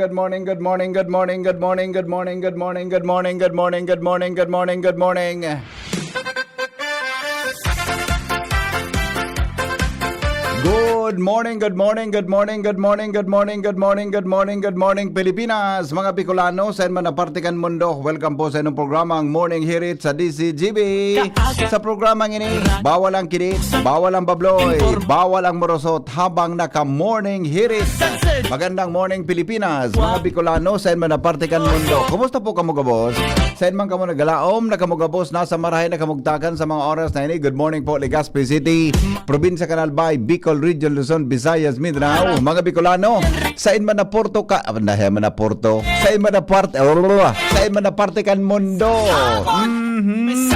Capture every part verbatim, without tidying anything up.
good morning, good morning, good morning, good morning, good morning, good morning, good morning, good morning, good morning, good morning, good morning. Good morning, good morning, good morning, good morning, good morning, good morning, good morning, good morning, Pilipinas, mga Bicolano, sa man na parte kan mundo. Welcome po sa inyong programa, ang Morning Hirit sa D C G B. Sa programa ngini, bawal ang kidit, bawal ang babloy, bawal ang morosot habang naka-morning hirit. Magandang morning, Pilipinas, mga Bicolano, sa man na parte kan mundo. Kumusta po kamo gabos? Sa man kamo nagalaom, na kamo gabos, nasa marahay na kamugtakan sa mga oras na ini. Good morning po, Legazpi City, Probinsya Can Albay, Bicol Region, Luzon, Visayas, Mindanao, mga Bicolano. Sa man na porto ka, ah, na, man na porto. Sa man na parte, sa man na parte kan mundo. Mhm.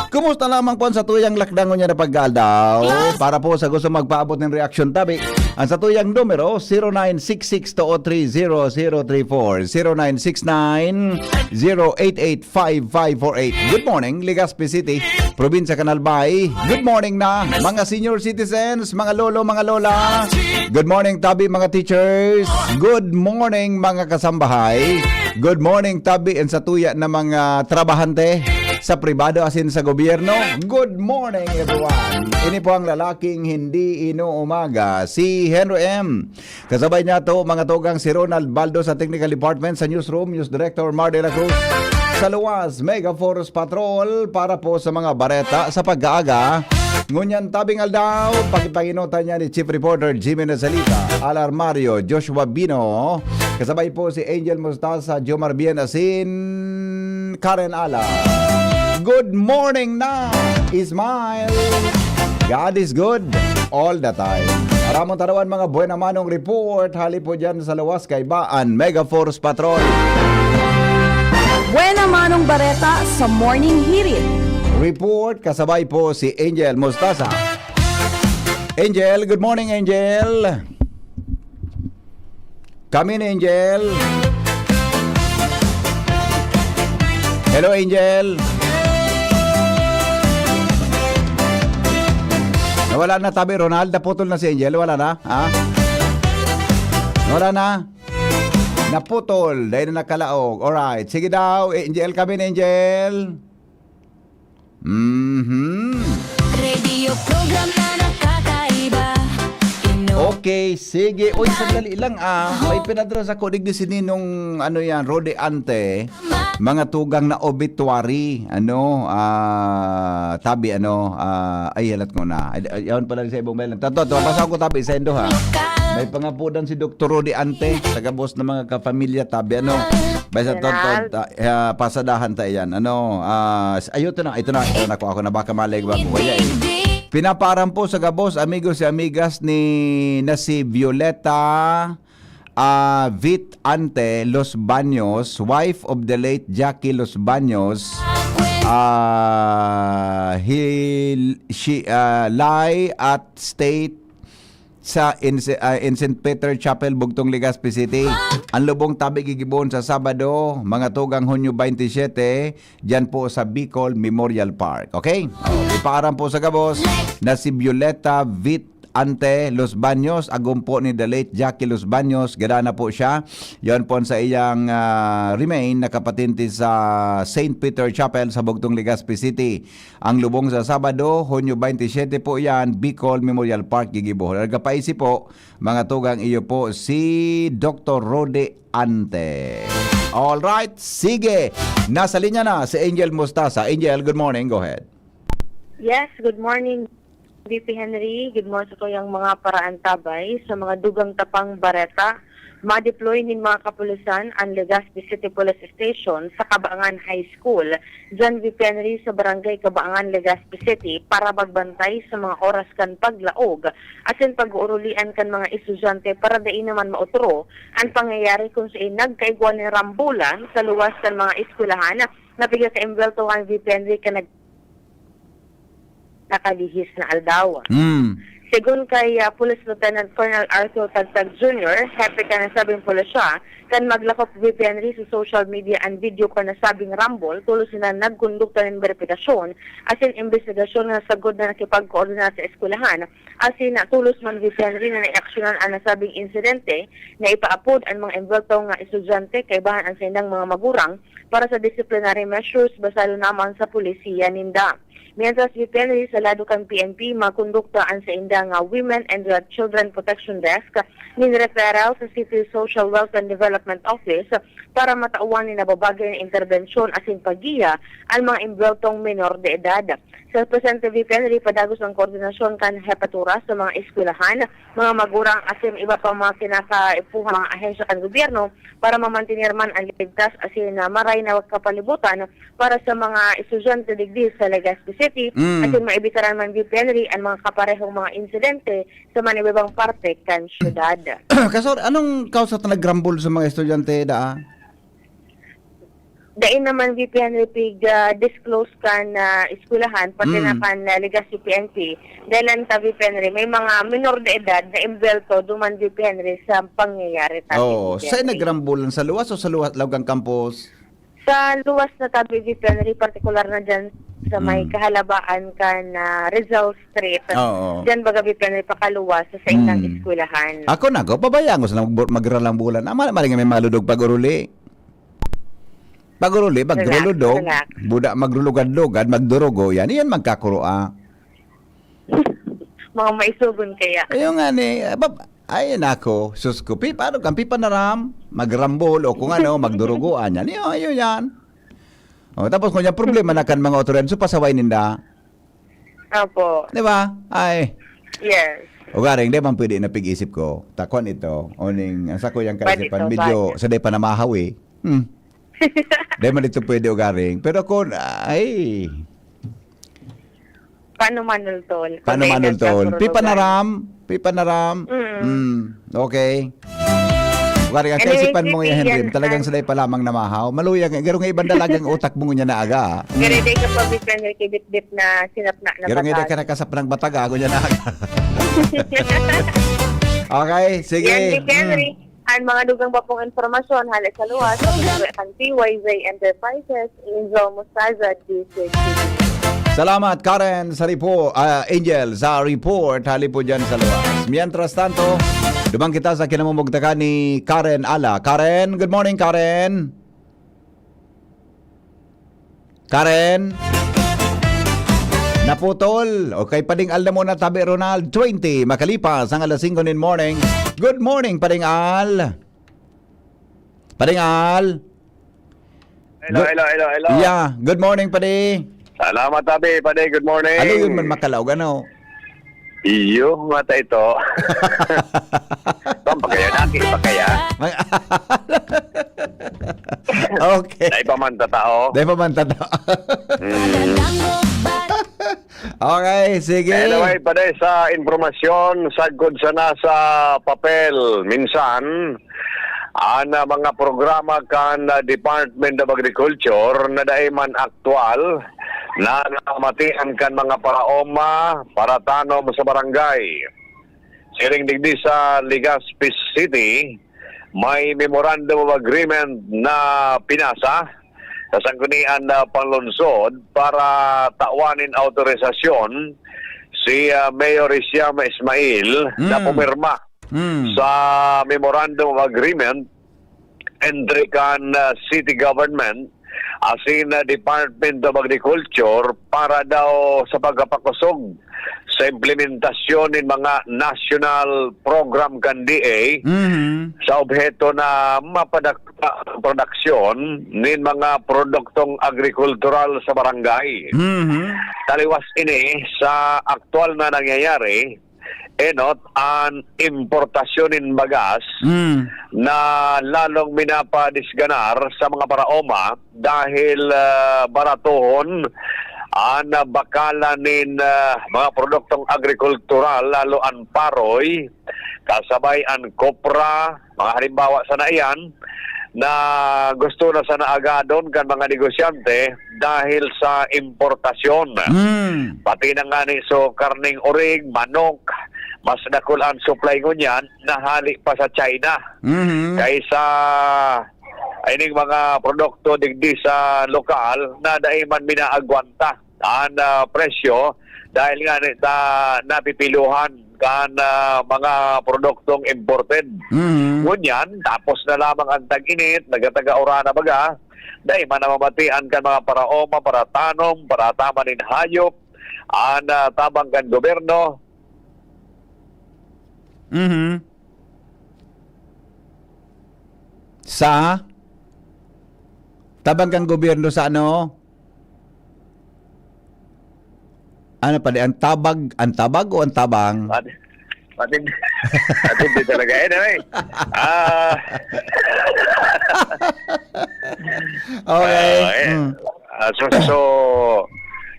Kumusta lamang po ang satuyang lakdang ngunyan na pag-aldaw? Para po sa gusto magpaabot ng reaksyon, tabi, ang satuyang numero, zero nine six six two oh three zero zero three four, zero nine six nine zero eight eight five five four eight. Good morning, Legazpi City, Probinsya Can Albay. Good morning na, mga senior citizens, mga lolo, mga lola. Good morning, tabi, mga teachers. Good morning, mga kasambahay. Good morning, tabi, and satuya na mga trabahante sa pribado asin sa gobyerno. Good morning, everyone. Ini po ang lalaking hindi inuumaga, si Henry M. Kasabay niya to, mga tugang, si Ronald Baldo sa Technical Department, sa Newsroom, News Director Mar de la Cruz. Sa luwas, Mega Force Patrol para po sa mga bareta sa pag-aaga. Ngunyan, tabing aldaw, pagpanginotan niya ni Chief Reporter Jimmy Nazalita, Alar Mario, Joshua Bino, kasabay po si Angel Mostaza, Jomar Bien Asin, Karen Ala. Good morning na, Ismael. God is good all the time. Aramon tarawan mga buena manong report, hali po dyan sa luwas kay Baan Mega Force Patrol. Buena manong bareta sa Morning Hirit. Report, kasabay po si Angel Mostaza. Angel, good morning, Angel. Kami ni Angel. Hello, Angel. Nawala na, tabi, Ronald. Naputol na si Angel. Wala na, ha? Wala na. Naputol. Dahil na nakalaog. Alright. Sige daw, Angel. Kami ni Angel. Mhm. Radio program na nakakaiba. Ino- Okay, sige. Uy, sandali lang, ah. May pinadala sa kodig ni si Ninong, ano yan, Rode Ante. Mga tugang na obituary, ano, ah, tabi, ano, ah, ay, halat ko na. Ay, ay, yaon pala sa ibong melan. Tato, to, basa ko tabi, sendo ha. May pangapudan si Doktor Rode Ante, taga boss ng mga kapamilya, tabi, ano. Basta to, to, Ronald. Ta-, ah, pasadahan ta yan. Ano, ah, s-, ayo, ito na, ito na, ito na, ako, ako na, baka malay ba mo. Ayan. Pinapaaram po sa gabos, amigos y amigas ni, na si Violeta, ah, Vit Ante Los Baños, wife of the late Jackie Los Baños. Ah, he, she, ah, lie at state sa in, ah, in Saint Peter Chapel, Bugtong, Legazpi City. Ang lubong tabi gigibohon sa Sabado, mga tugang Hunyo twenty-seven, diyan po sa Bicol Memorial Park. Okay? Oh, ipaaram po sa gabos na si Violeta Vit Ante Los Baños, agom po ni the late Jackie Los Baños, gada na po siya. Yon po sa iyang, ah, remain, nakapatinti sa Saint Peter Chapel sa Bugtong, Legazpi City. Ang lubong sa Sabado, Hunyo twenty-seven po yan, Bicol Memorial Park, gigibohon. Nagkapaisi po, mga tugang, iyo po si Doktor Rode Ante. All right, sige. Nasa linya na si Angel Mostaza. Angel, good morning. Go ahead. Yes, good morning, V P Henry. Good morning sa kuyang mga paraantabay. Sa mga dugang tapang bareta, ma-deploy nin mga kapulisan ang Legazpi City Police Station sa Kabangan High School. Diyan, V P Henry, sa Barangay Kabangan, Legazpi City, para magbantay sa mga oras kan paglaog asin pag-uurulian kan mga estudyante para dai naman maotro ang pangyayari kung sain nagkaigwa nin rambulan sa luwas kan mga eskwelahan na pigkakaimbweltohan, V P Henry, kan nag-, nakalihis na aldaw. Mm. Segun kay, ah, Police Lieutenant Colonel Arthur Tagtag Junior, hepe kan nasabing pulisya, kan maglakop VP Henry sa social media an video kan nasabing rambol, tolos sinda nagkondukta nin beripikasyon asin imbestigasyon na sagkod na nakipagkoordinar sa eskwelahan, asin tolos man VP Henry na naaksyonan an nasabing insidente na ipaapod an mga envuelto nga estudyante kaibahan an saindang mga magurang para sa disciplinary measures basalo na man sa polisiya ninda. Mientras, VP Henry, sa lado kan P N P, makondukta an sainda nga Women and Children Protection Desk nin referral sa City Social Welfare and Development Office para matawan nin nababagay na interbensyon asin paggiya an mga envueltong menor de edad. Sa presente, VP Henry, padagos ang koordinasyon kan hepatura sa mga eskwelahan, mga magurang asin iba pang mga kinakaipuhan mga ahensya kan gobyerno para mamantener man an ligtas asin, ah, maray na kapalibutan para sa mga estudyante digdi sa Legazpi City, Mm. asin maibitaran man, VP Henry, an mga kaparehong mga insidente sa mga iba-ibang parte kan syudad. Kasor, anong kausa ta nagrambol sa mga estudyante daa? Dai naman, VP Henry, pig, ah, disclose kan, ah, eskwelahan, pati na Mm. kan, ah, Legazpi P N P. Dahil lang ta, VP Henry, may mga minor de edad na envuelto duman, VP Henry, sa pangyayari ta, Oo, VP Henry. Saan nagrambulan? Sa luwas o sa luwas, laog kan campus? Sa luwas na tabi, VP Henry, partikular na dyan sa may Mm. kahalabaan kan, ah, Rizal Street. Oo. Dyan baga, VP Henry, pakaluwas sa saindang Mm. eskwelahan. Ako na, ako, pabayaan ko sila mag-, magralambulan. Ah, mali, mali nga may maludog pag-uruli. Pag-uruli, Relax, magruludog. relax. Buda, magrulugad-lugad, magdurugo. Yan, yan magkakurua. Mga maisugon kaya. Ayun nga ni, ah, bab-, ay, nako, sus ko, pi-, paano kang pipanaram, magrambol, o kung ano, magdurugoan yan. Yun, yun yan. O, tapos kung yung problema na kan mga otoridad, so pasaway ninda. Opo. Di ba? Ay. Yes. O garing, di man pwede na pig-isip ko. Takwan ito. Oning, ang sako yung Pwede kaisipan, to, medyo pwede. sa di pa namahaw eh. Hmm. Di man ito pwede o garing. Pero kung, ay. Paano manultol? Paano Kung may manultol? nagkakurulugan. Pipanaram? Pipanaram? Mm. Mm. Okay. Garing ang Anyway, kaisipan mo sige, yan, Henry, yan talagang ang sila'y pa lamang namahaw. Maluyag, garo nga ibang dalagang utak mo niya na aga. Mm. Garo day ka pa, Victor, kay bitbit na sinapna na Garo nga day batas. ka nakasap ng bataga, ako niya na aga. Okay, sige. Yan, Vic Henry. Mm. Ang mga dugang pa pong impormasyon, hale sa luwas, sa pagkakuha kan P Y Z Enterprises, Angel Mostaza, D C T V. Salamat, Karen, sa report, ah, Angel, sa report, hali po dyan sa luwas. Mientras tanto, duman kita sa kinamumugtakan ni Karen Ala. Karen, good morning, Karen. Karen? Naputol. Okay, pading-al na muna, tabi Ronald, twenty, makalipas ang alas singko nin morning. Good morning, pading-al. Pading-al. Hello, Good hello, hello, hello. Yeah, good morning, padi. Salamat, tabi, padi. Good morning. Ano yun man makalaog, ano? Iyo, mata ito. Bang, pagkaya na, aki, pagkaya. Mag- Okay. Dahil pa man tatao. Dahil pa man tatao. Mm. Okay, sige. Anyway, padi, sa impormasyon, sagkod sana sa papel, minsan, an, ah, mga programa kan, ah, Department of Agriculture na dai man aktual na namatian kan mga paraoma, paratanom sa barangay. Siring digdi sa Legazpi City, may Memorandum of Agreement na pinasa sa Sanggunian na Panlungsod para tawan nin autorisasyon si, ah, Mayor Isiama Ismail na Mm. pumirma Mm. sa Memorandum of Agreement entre kan, ah, City Government asin, ah, Department of Agriculture para daw sa pagkapakosog sa implementasyon nin mga national program kan D A Mhm. sa obheto na mapadakpa ang produksyon nin mga produktong agrikultural sa barangay. Mhm. Taliwas ini sa aktual na nangyayari, enot an importasyon nin bagas Mm. na lalong minapadisganar sa mga paraoma dahil, ah, baratohon an bakalan nin, ah, mga produktong agrikultural, lalo an paroy, kasabay an kopra, mga halimbawa sana iyan, na gusto na sana agadon kan mga negosyante dahil sa importasyon. Mm. Pati na ngani so karneng orig, manok, mas dakul ang supply ngunyan na hali pa sa China Mhm. kaysa ining mga produkto digdi sa lokal na dai man minaagwanta an, ah, presyo dahil nga ni ta napipiluhan kan, ah, mga produktong imported. Mhm. Ngunyan, tapos na lamang ang tag-init, nagkataga-uran na baga, dai man namamatian kan mga paraoma, paratanom, parataman nin hayop, an, ah, tabang kan gobyerno. Mhm. Sa? Tabang kan gobyerno sa ano? Ano pa di? Ang tabag, ang tabag o ang tabang? Mati-, matindi, matindi talaga. Anyway, ah, Okay. ah, eh, Mm. ah, so, so,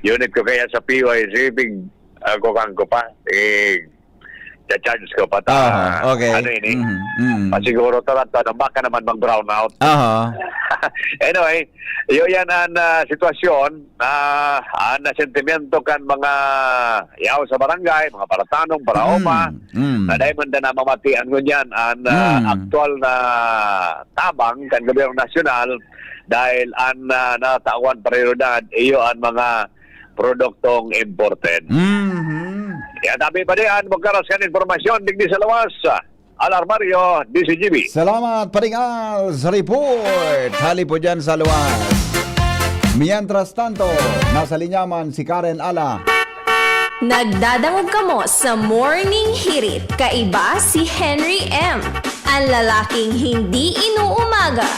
unit ko kaya sa P Y C, big, ah, kukan ko pa. Eh, cha-charge ko pa ta. Aha, okay. Ano ini? Mhm, mhm. Pasiguro ta lang ta na baka naman mag-brownout. Aha. Anyway, iyo yan ang, ah, sitwasyon na, ah, na sentimiento kan mga yaw sa barangay, mga paratanong, paraoma, Mm, mm. na dahil man na mamatian ngunyan ang, ah, Mm. aktual na tabang kan gobyerno nasyonal dahil ang, ah, natawan prioridad iyo ang mga produktong imported. Mhm. Kaya tabi pa diyan, magkaras kan impormasyon digdi sa lawas. Al Armario, D C G B. Salamat, Paring Al, sa report. Hali po dyan sa luwas. Mientras tanto, nasa linya man si Karen Ala. Nagdadangog kamo sa Morning Hirit. Kaiba si Henry M, ang lalaking hindi inuumaga.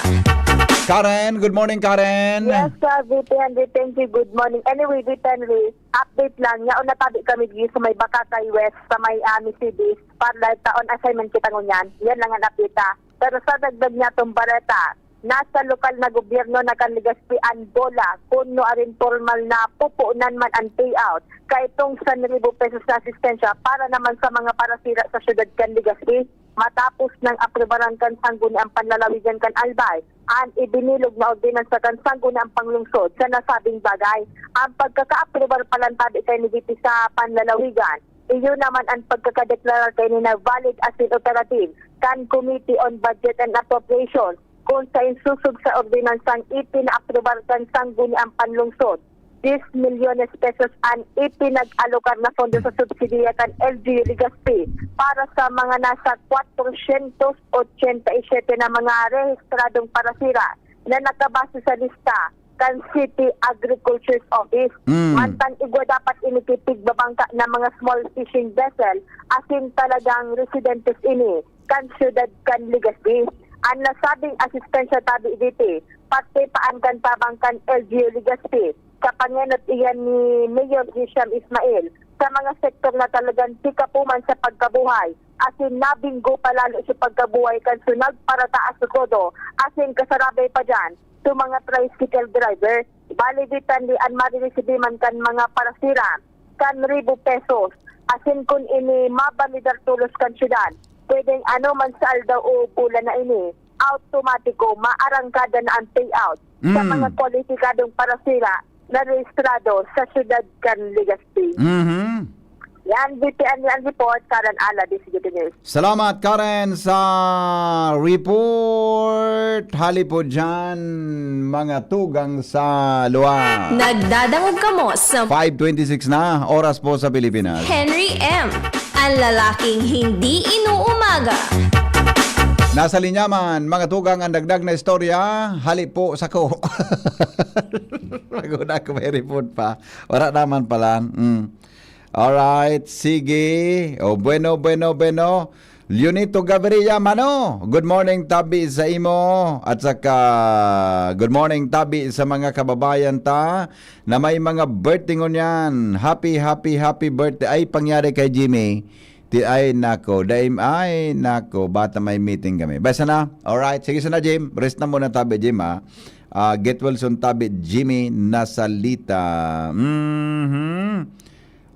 Karen, good morning, Karen. Yes, sir, V P Henry, thank you. Good morning. Anyway, V P Henry, update lang. Yaon na tabi kami dito sa may Bakakay West, sa may, ah, Misibi. Para taon assignment kita ngunyan. Yan lang ang update, ah. Pero sa dagdag niya tong bareta, nasa lokal na gobyerno na kan Legazpi an bola, kun nuarin pormal na pupunan man an payout. Kaitong san ribu pesos na asistensya para naman sa mga parasira sa syudad kan Legazpi. Matapos nang aprubaran kan Sangguniang Panlalawigan kan Albay, an ibinilog na ordinansa kan Sangguniang Panglungsod sa nasabing bagay. Ang pagkaka-aprubar pa lang tabi kay ni V P sa Panlalawigan, iyo naman ang pagkakadeklarar kay ni na valid asin operative kan Committee on Budget and Appropriations, kung sa insusog sa ordinansang ipinaaprubar kan Sangguniang Panlungsod, diyes milyones pesos an ipinag-alokar na pondo sa subsidiya kan L G U Legazpi para sa mga nasa kwatrosyentos ochenta y siyete na mga rehistradong parasira na nakabase sa lista kan City Agriculture's Office. Mm. Mantang igwa dapat ini ki pigbabangka na mga small fishing vessel, asin talagang residentes ini kan siyudad kan Legazpi. An nasabing asistensya tabi diti, parte pa an kan tabang kan L G U Legazpi, sa pangenot iyan ni Mayor Hisham Ismail, sa mga sektor na talagang sikapo man sa pagkabuhay, asin nabinggo pa lalo sa pagkabuhay kan sunag parataas sa todo, asin kasarabay pa diyan, sa mga tricycle driver. Bali, ditan di an mariresibi man kan mga parasira, kan ribo pesos. Asin kun ini mabalidar tolos kan syudad, pwedeng ano man sa aldaw o bulan na ini, automatiko, maarangkada na an payout sa Mm. mga kwalipikadong parasira na rehistrado sa syudad kan Legazpi. Mhm. Yan, V P N yan report, Karen Ala, D C G T News. Salamat, Karen, sa report. Hali po dyan, mga tugang sa luwa. Nagdadangog kamo sa Five twenty-six na, oras po sa Pilipinas. Henry M, ang lalaking hindi inuumaga. Nasa linya man, mga tugang, ang dagdag na istorya, hali po sa ko. Bago na ako may report pa. Wala naman pala. Mm. Alright, sige. O, bueno, bueno, bueno. Leonito Gaviria, mano, good morning, tabi sa imo. At saka, good morning, tabi sa mga kababayan ta na may mga birthday ngunyan. Happy, happy, happy birthday. Ay, pangyari kay Jimmy. Ti, ay, nako. Daim, ay, nako. Bata may meeting kami. Basta na. Alright, sige sana, Jim. Rest na muna, tabi, Jim, ha. Ah, get well soon, tabi, Jimmy Nasalita. Mhm.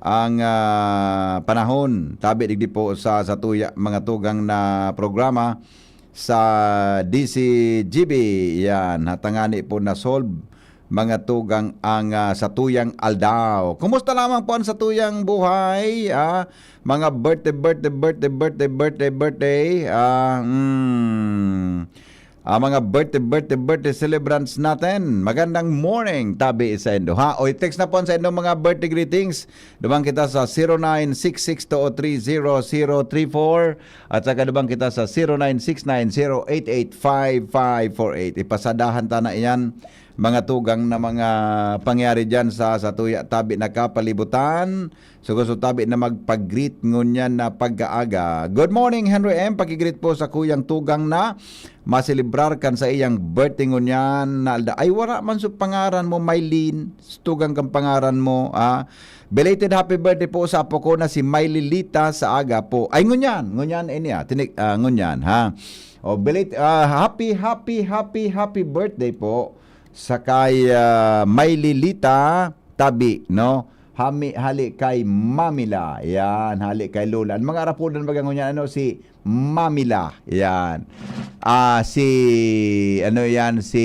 Ang, ah, panahon, tabi digdi po sa, sa tuya, mga tugang na programa sa D C G B. Yan, hatangani po na solve mga tugang ang, ah, satuyang aldaw. Kumusta lamang po ang satuyang buhay? Ah, mga birthday, birthday, birthday, birthday, birthday, birthday. Ah, mm. Ah, mga birthday, birthday, birthday celebrants natin. Magandang morning, tabi sa indo, ha? O, i-text na po sa indo mga birthday greetings. Duman kita sa zero nine six six two three zero zero three four at saka duman kita sa zero nine six nine zero eight eight five five four eight. Ipasadahan ta na iyan, mga tugang na mga pangyari dyan sa, sa tuya tabi na kapalibutan. So, gusto tabi na magpag-greet ngunyan na pagkaaga. Good morning, Henry M. Pakigreet po sa kuyang tugang na maselebrar kan sa iyang birthday ngunyan na alda. Ay, wala man sa pangaran mo, Mylene. Tugang kang pangaran mo, ah. Belated happy birthday po sa apo ko na si Mylelita sa aga po. Ay, ngunyan. Ngunyan, ini, ah. Tinik, ah, ngunyan, ha? O, belated, ah, happy, happy, happy, happy birthday po sa kay, ah, Mylelita Tabi, no? Hami, hali kay Mamila. Yan, hali kay Lola. Ang mga arapodan baga ngunyan, ano, si Mamila. Yan. Ah, si, ano yan, si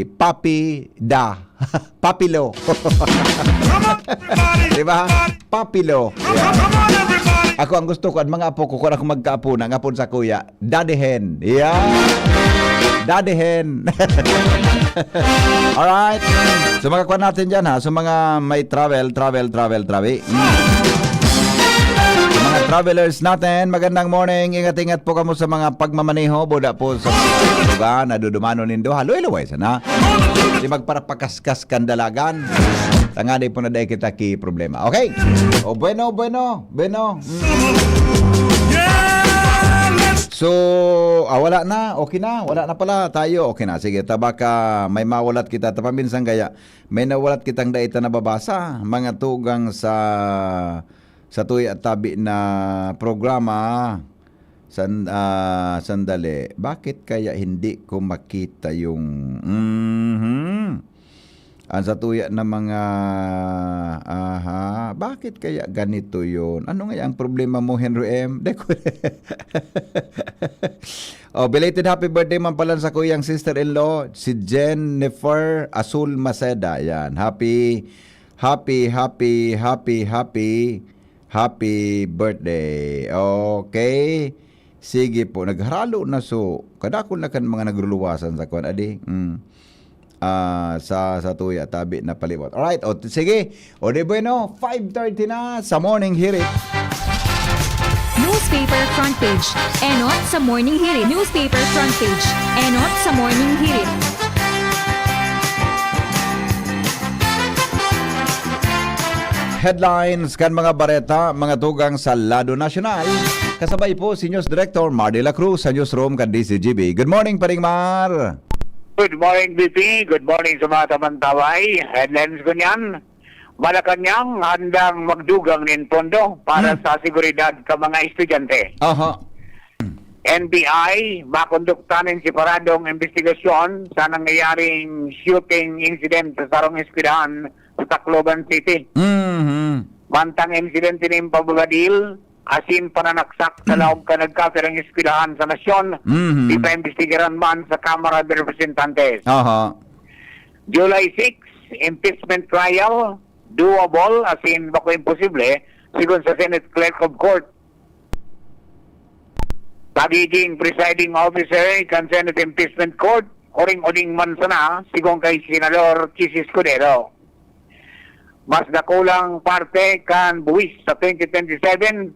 Papi Da. Papilo. Di ba? Papilo. Yan. Ako, ang gusto ko, ang mga apo ko, kung ako magkaapo na, ang apo sa kuya, Daddy Hen. Yeah. Daddy Hen. Alright. So, mga kwan natin dyan, ha. So, mga may travel, travel, travel, travel. Mm. Sa mga travelers natin, magandang morning. Ingat-ingat po kamo sa mga pagmamaneho. Buda po sa mga lugar na dudumanon nindo. Haloy-laway sana. Di magparapakaskas kan dalagan. Tangani po na dahil kita ki problema. Okay? O, bueno, bueno, bueno. Mm. So, ah, wala na. Okay na. Wala na pala tayo. Okay na. Sige, ta baka may mawalat kita. Ta paminsan kaya, may nawalat kitang dai ta nababasa. Mga tugang sa, sa tuya at tabi na programa. San-, ah, sandali. Bakit kaya hindi ko makita yung, mhm. Ang satuya na mga, aha, bakit kaya ganito yun? Ano nga ang problema mo, Henry M? De ko-, Oh, belated happy birthday man pala sa kuyang sister-in-law, si Jennifer Azul Maceda. Yan. Happy, happy, happy, happy, happy, happy birthday. Okay. Sige po, nagharalo na so. Kadakol na kan mga nagruluwasan sa kwan, adi. Mm. Ah, sa, sa tuya, tabi na palibot. Alright, o, t-, sige. O, di bueno, five thirty na sa Morning Hirit. Newspaper front page. Enot sa Morning Hirit. Newspaper front page. Enot sa Morning Hirit. Headlines kan mga bareta, mga tugang sa lado nasyonal. Kasabay po si News Director Mar de la Cruz sa newsroom kan D Z G B. Good morning, Paring Mar. Good morning, B P. Good morning sa mga tamantaway. Headlines ko niyan. Malacanang handang magdugang nin pondo para Hmm. sa seguridad ka mga estudyante. Aha. N B I, makondukta nin separadong imbestigasyon sa nangyayaring shooting incident sa sarong eskwelahan sa Tacloban City. Mhm. Mantang insidente nin pababadil asin pananaksak sa Hmm. laog kan nagkapirang eskwelahan sa nasyon, Mhm. ipaimbestigaran man sa Kamara de Representantes. Aha. July six, impeachment trial, doable asin bako imposible, sigon sa Senate Clerk of Court. Pagiging presiding officer kan Senate Impeachment Court, uring-uring man sana, sigon kay Senador Chiz Escudero. Mas dakulang parte kan buwis sa twenty twenty-seven,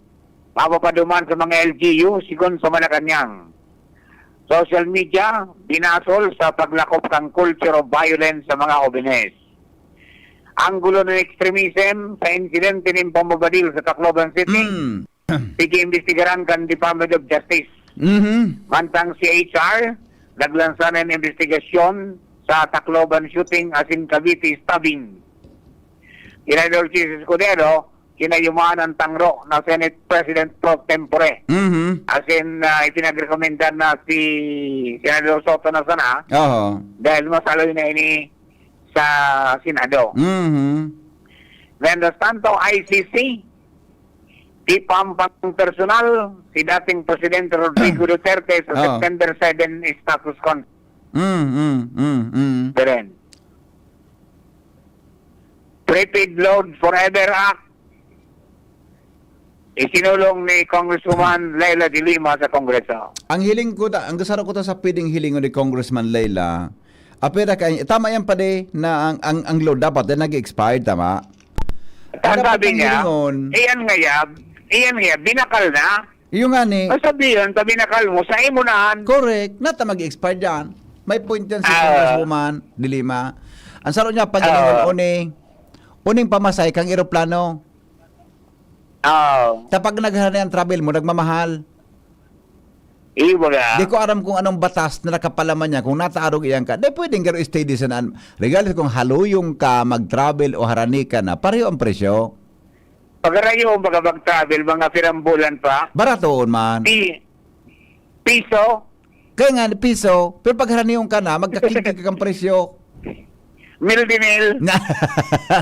mapapaduman sa mga L G U, sigon sa Malacanang. Social media, binasol sa paglakop kan culture of violence sa mga hobenes. Ang gulo ng extremism sa insidente nin pambabadil sa Tacloban City, Mm. pig-iimbestigaran kan Department of Justice. Mhm. Mantang si H R, naglansa na ng investigasyon sa Tacloban shooting asin Cavite stabbing. Senador Chiz Escudero, kinayuman ang tangro na Senate President pro tempore. Mhm. Asin, ah, ipinagrekomenda na si Senador Soto na sana Oho. dahil masaloy na ini sa Senado. Mhm. Mientras tanto, I C C, di pa ang pang personal si dating Presidente Rodrigo Duterte sa Oo. September seven status con-, Mm, mm, mm, mm. Beren. Prepaid Load Forever Act, isinulong ni Congresswoman Leila de Lima sa Kongreso. Ang hiling ko ta, ang gusaro ko ta sa pwedeng hilingon ni Congressman Leila, apira kay, tama yan, padi, na ang, ang, ang load dapat din nag-expired, tama? Ang Ang dapat sabi ang niya, hilingon, iyan nga ya, iyan nga ya, binakal na. Yung nga ni, Ang sabi yun, pag binakal mo, sa imo na. Correct. Nata mag-expire dyan. May point yan si Ah. Congresswoman de Lima. Ang saro niya, pag Ah. hilingon, uni, uning pamasay kang eroplano. Oo. Kapag nagharanay ang travel mo, nagmamahal. Iyo baga. Di ko aram kung anong batas na nakapalaman niya, kung nataarog iyan ka. Di pwedeng garo steady sa naan. Regardless kung haluyong ka, mag-travel o harani ka na, pareho ang presyo. Pagkarayo, baga mag-travel, mga pirambulan pa. Baratoon man. Pi-, piso? Kaya nga, piso. Pero pag haraniyon ka na, magkakigkig ang presyo. Mil di mil. Na,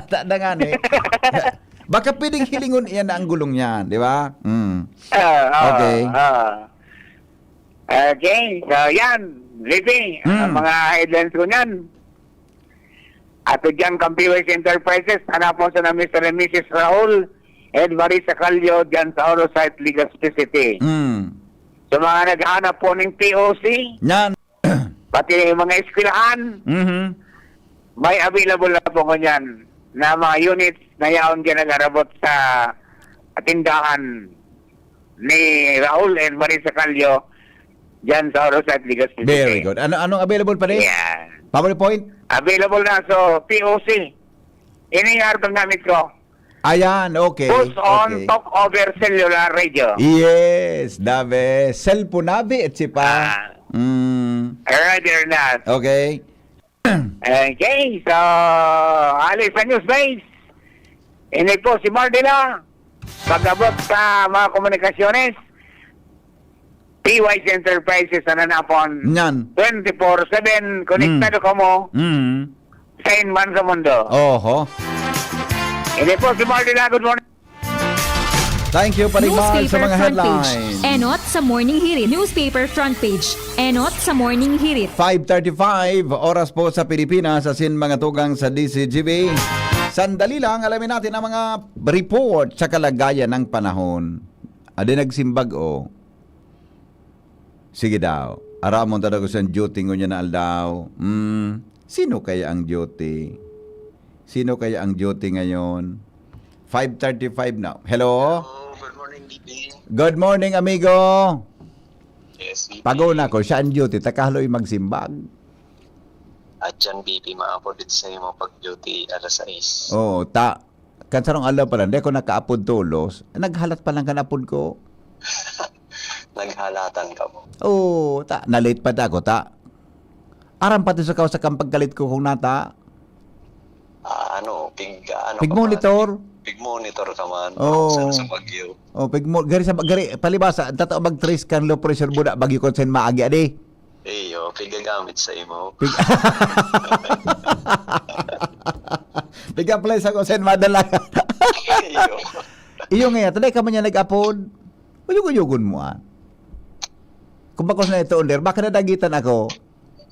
ta-, na nga, eh. Baka pwedeng hilingon iyan na ang gulong niyan, di ba? Mm. Ah, ah, Okay. ah. Okay, so yan, Lipi, ang Mm. mga headlines ko niyan. At dyan, Campiway Enterprises, hanapon sa na Mister and Missus Raul and Marisa Callo dyan sa Oro Site, Legazpi City. Mm. Sa mga naghahanap po ng P O C, Yan. pati yung mga eskwelahan, Mhm. may available na po ngunyan na mga units na yaon dyan nag-arabot sa tindahan ni Raul and Marisa Callo dyan sa Oro Site, Legazpi City. Very good. Ano, anong available pa rin? Yeah. PowerPoint? Available na, so, P O C. Ini yung artong gamit ko. Ayan, okay, Push on, okay. Talk over cellular radio. Yes, the best. Cellphone nabi, et cetera. Ah. Mm. Rather not. Okay. Okay, so, alis sa news base. Ini po si Mardila. Pag-abot sa mga komunikasyones, P Y C Enterprises na nanapon. Yan. Twenty-four seven, konektado Mm. kamo Mm. sa inman sa mundo. Oho. Ini po si Mardila. Good morning. Thank you, Pare Mal, sa Newspaper mga front page. headlines. Enot sa Morning Hirit. Newspaper front page. Enot sa Morning Hirit. Five thirty-five, oras po sa Pilipinas, asin mga tugang sa D Z G B. Sandali lang, alamin natin ang mga report sa kalagayan ng panahon. Adi nagsimbag, oh. Sige daw. Aramon ta daw kung saan duty ngunyan na aldaw. Hmm, sino kaya ang duty? Sino kaya ang duty ngayon? Five thirty-five na. Hello? Hello, good morning, B P. Good morning, amigo. Yes, B P. Paguna ko, siya ang duty, takahaloy magsimbag. At yan, B P, maapod din sa imo pag-duty alas sais. Oo, ta-, kan sarong aldaw pa lang, di ako nakaapod tolos, naghalat pa lang kan apod ko. Naghalatan ka mo. Oo, ta, na-late pa ta ako, ta. Aram pati sa kausa kang pagkalit ko kung nata. Ah, ano, pig, ano ka Pig-monitor? man? Pig-monitor ka man. Oo. Sa, sa Baguio. Oh, pig-mo-, gari sa, gari, palibasa, tato mag-trace kan low pressure buda, Baguio kung saan maagi, adi. Iyo, pigagamit sa imo. Pig-, pig-apply sa kung saan madala. Iyo. Iyo nga, taday ka man niya nag-apod. Uyog-uyogon mo, ah. Kung bakos na ito, under, baka nadagitan ako.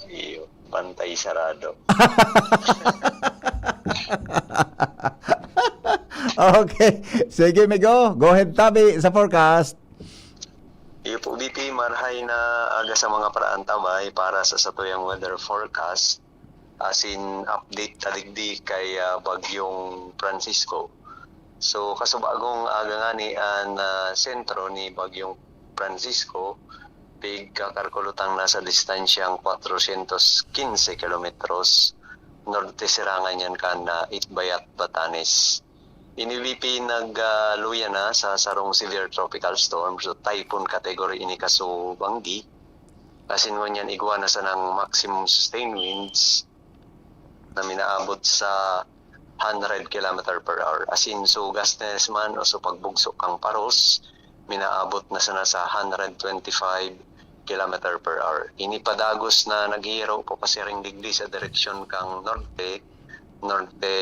Iyo, pantay sarado. Okay. Sige, Migo. Go ahead, tabi sa forecast. Iyo po, B P, marhay na aga sa mga paraantabay para sa satuyang weather forecast. Asin update ta digdi kay, ah, Bagyong Francisco. So, kasubagong aga ngani an, ah, sentro ni Bagyong Francisco, pigkakalkulutang nasa distansyang kwatrosyentos kinse kilometros, norte sirangan yan kan, ah, Itbayat, Batanes. Ini, B P, nag, ah, luya na sa sarong severe tropical storm. So, typhoon category ini kasubanggi. Asin ngunyan igwa na sanang maximum sustained winds na minaabot sa hundred kilometer per hour. Asin, so, gustiness man o so pagbugso kang paros, minaabot na sana sa hundred twenty-five kilometer per hour. Ini padagos na naghihiro po pasiring digdi sa direksyon kang norte, norte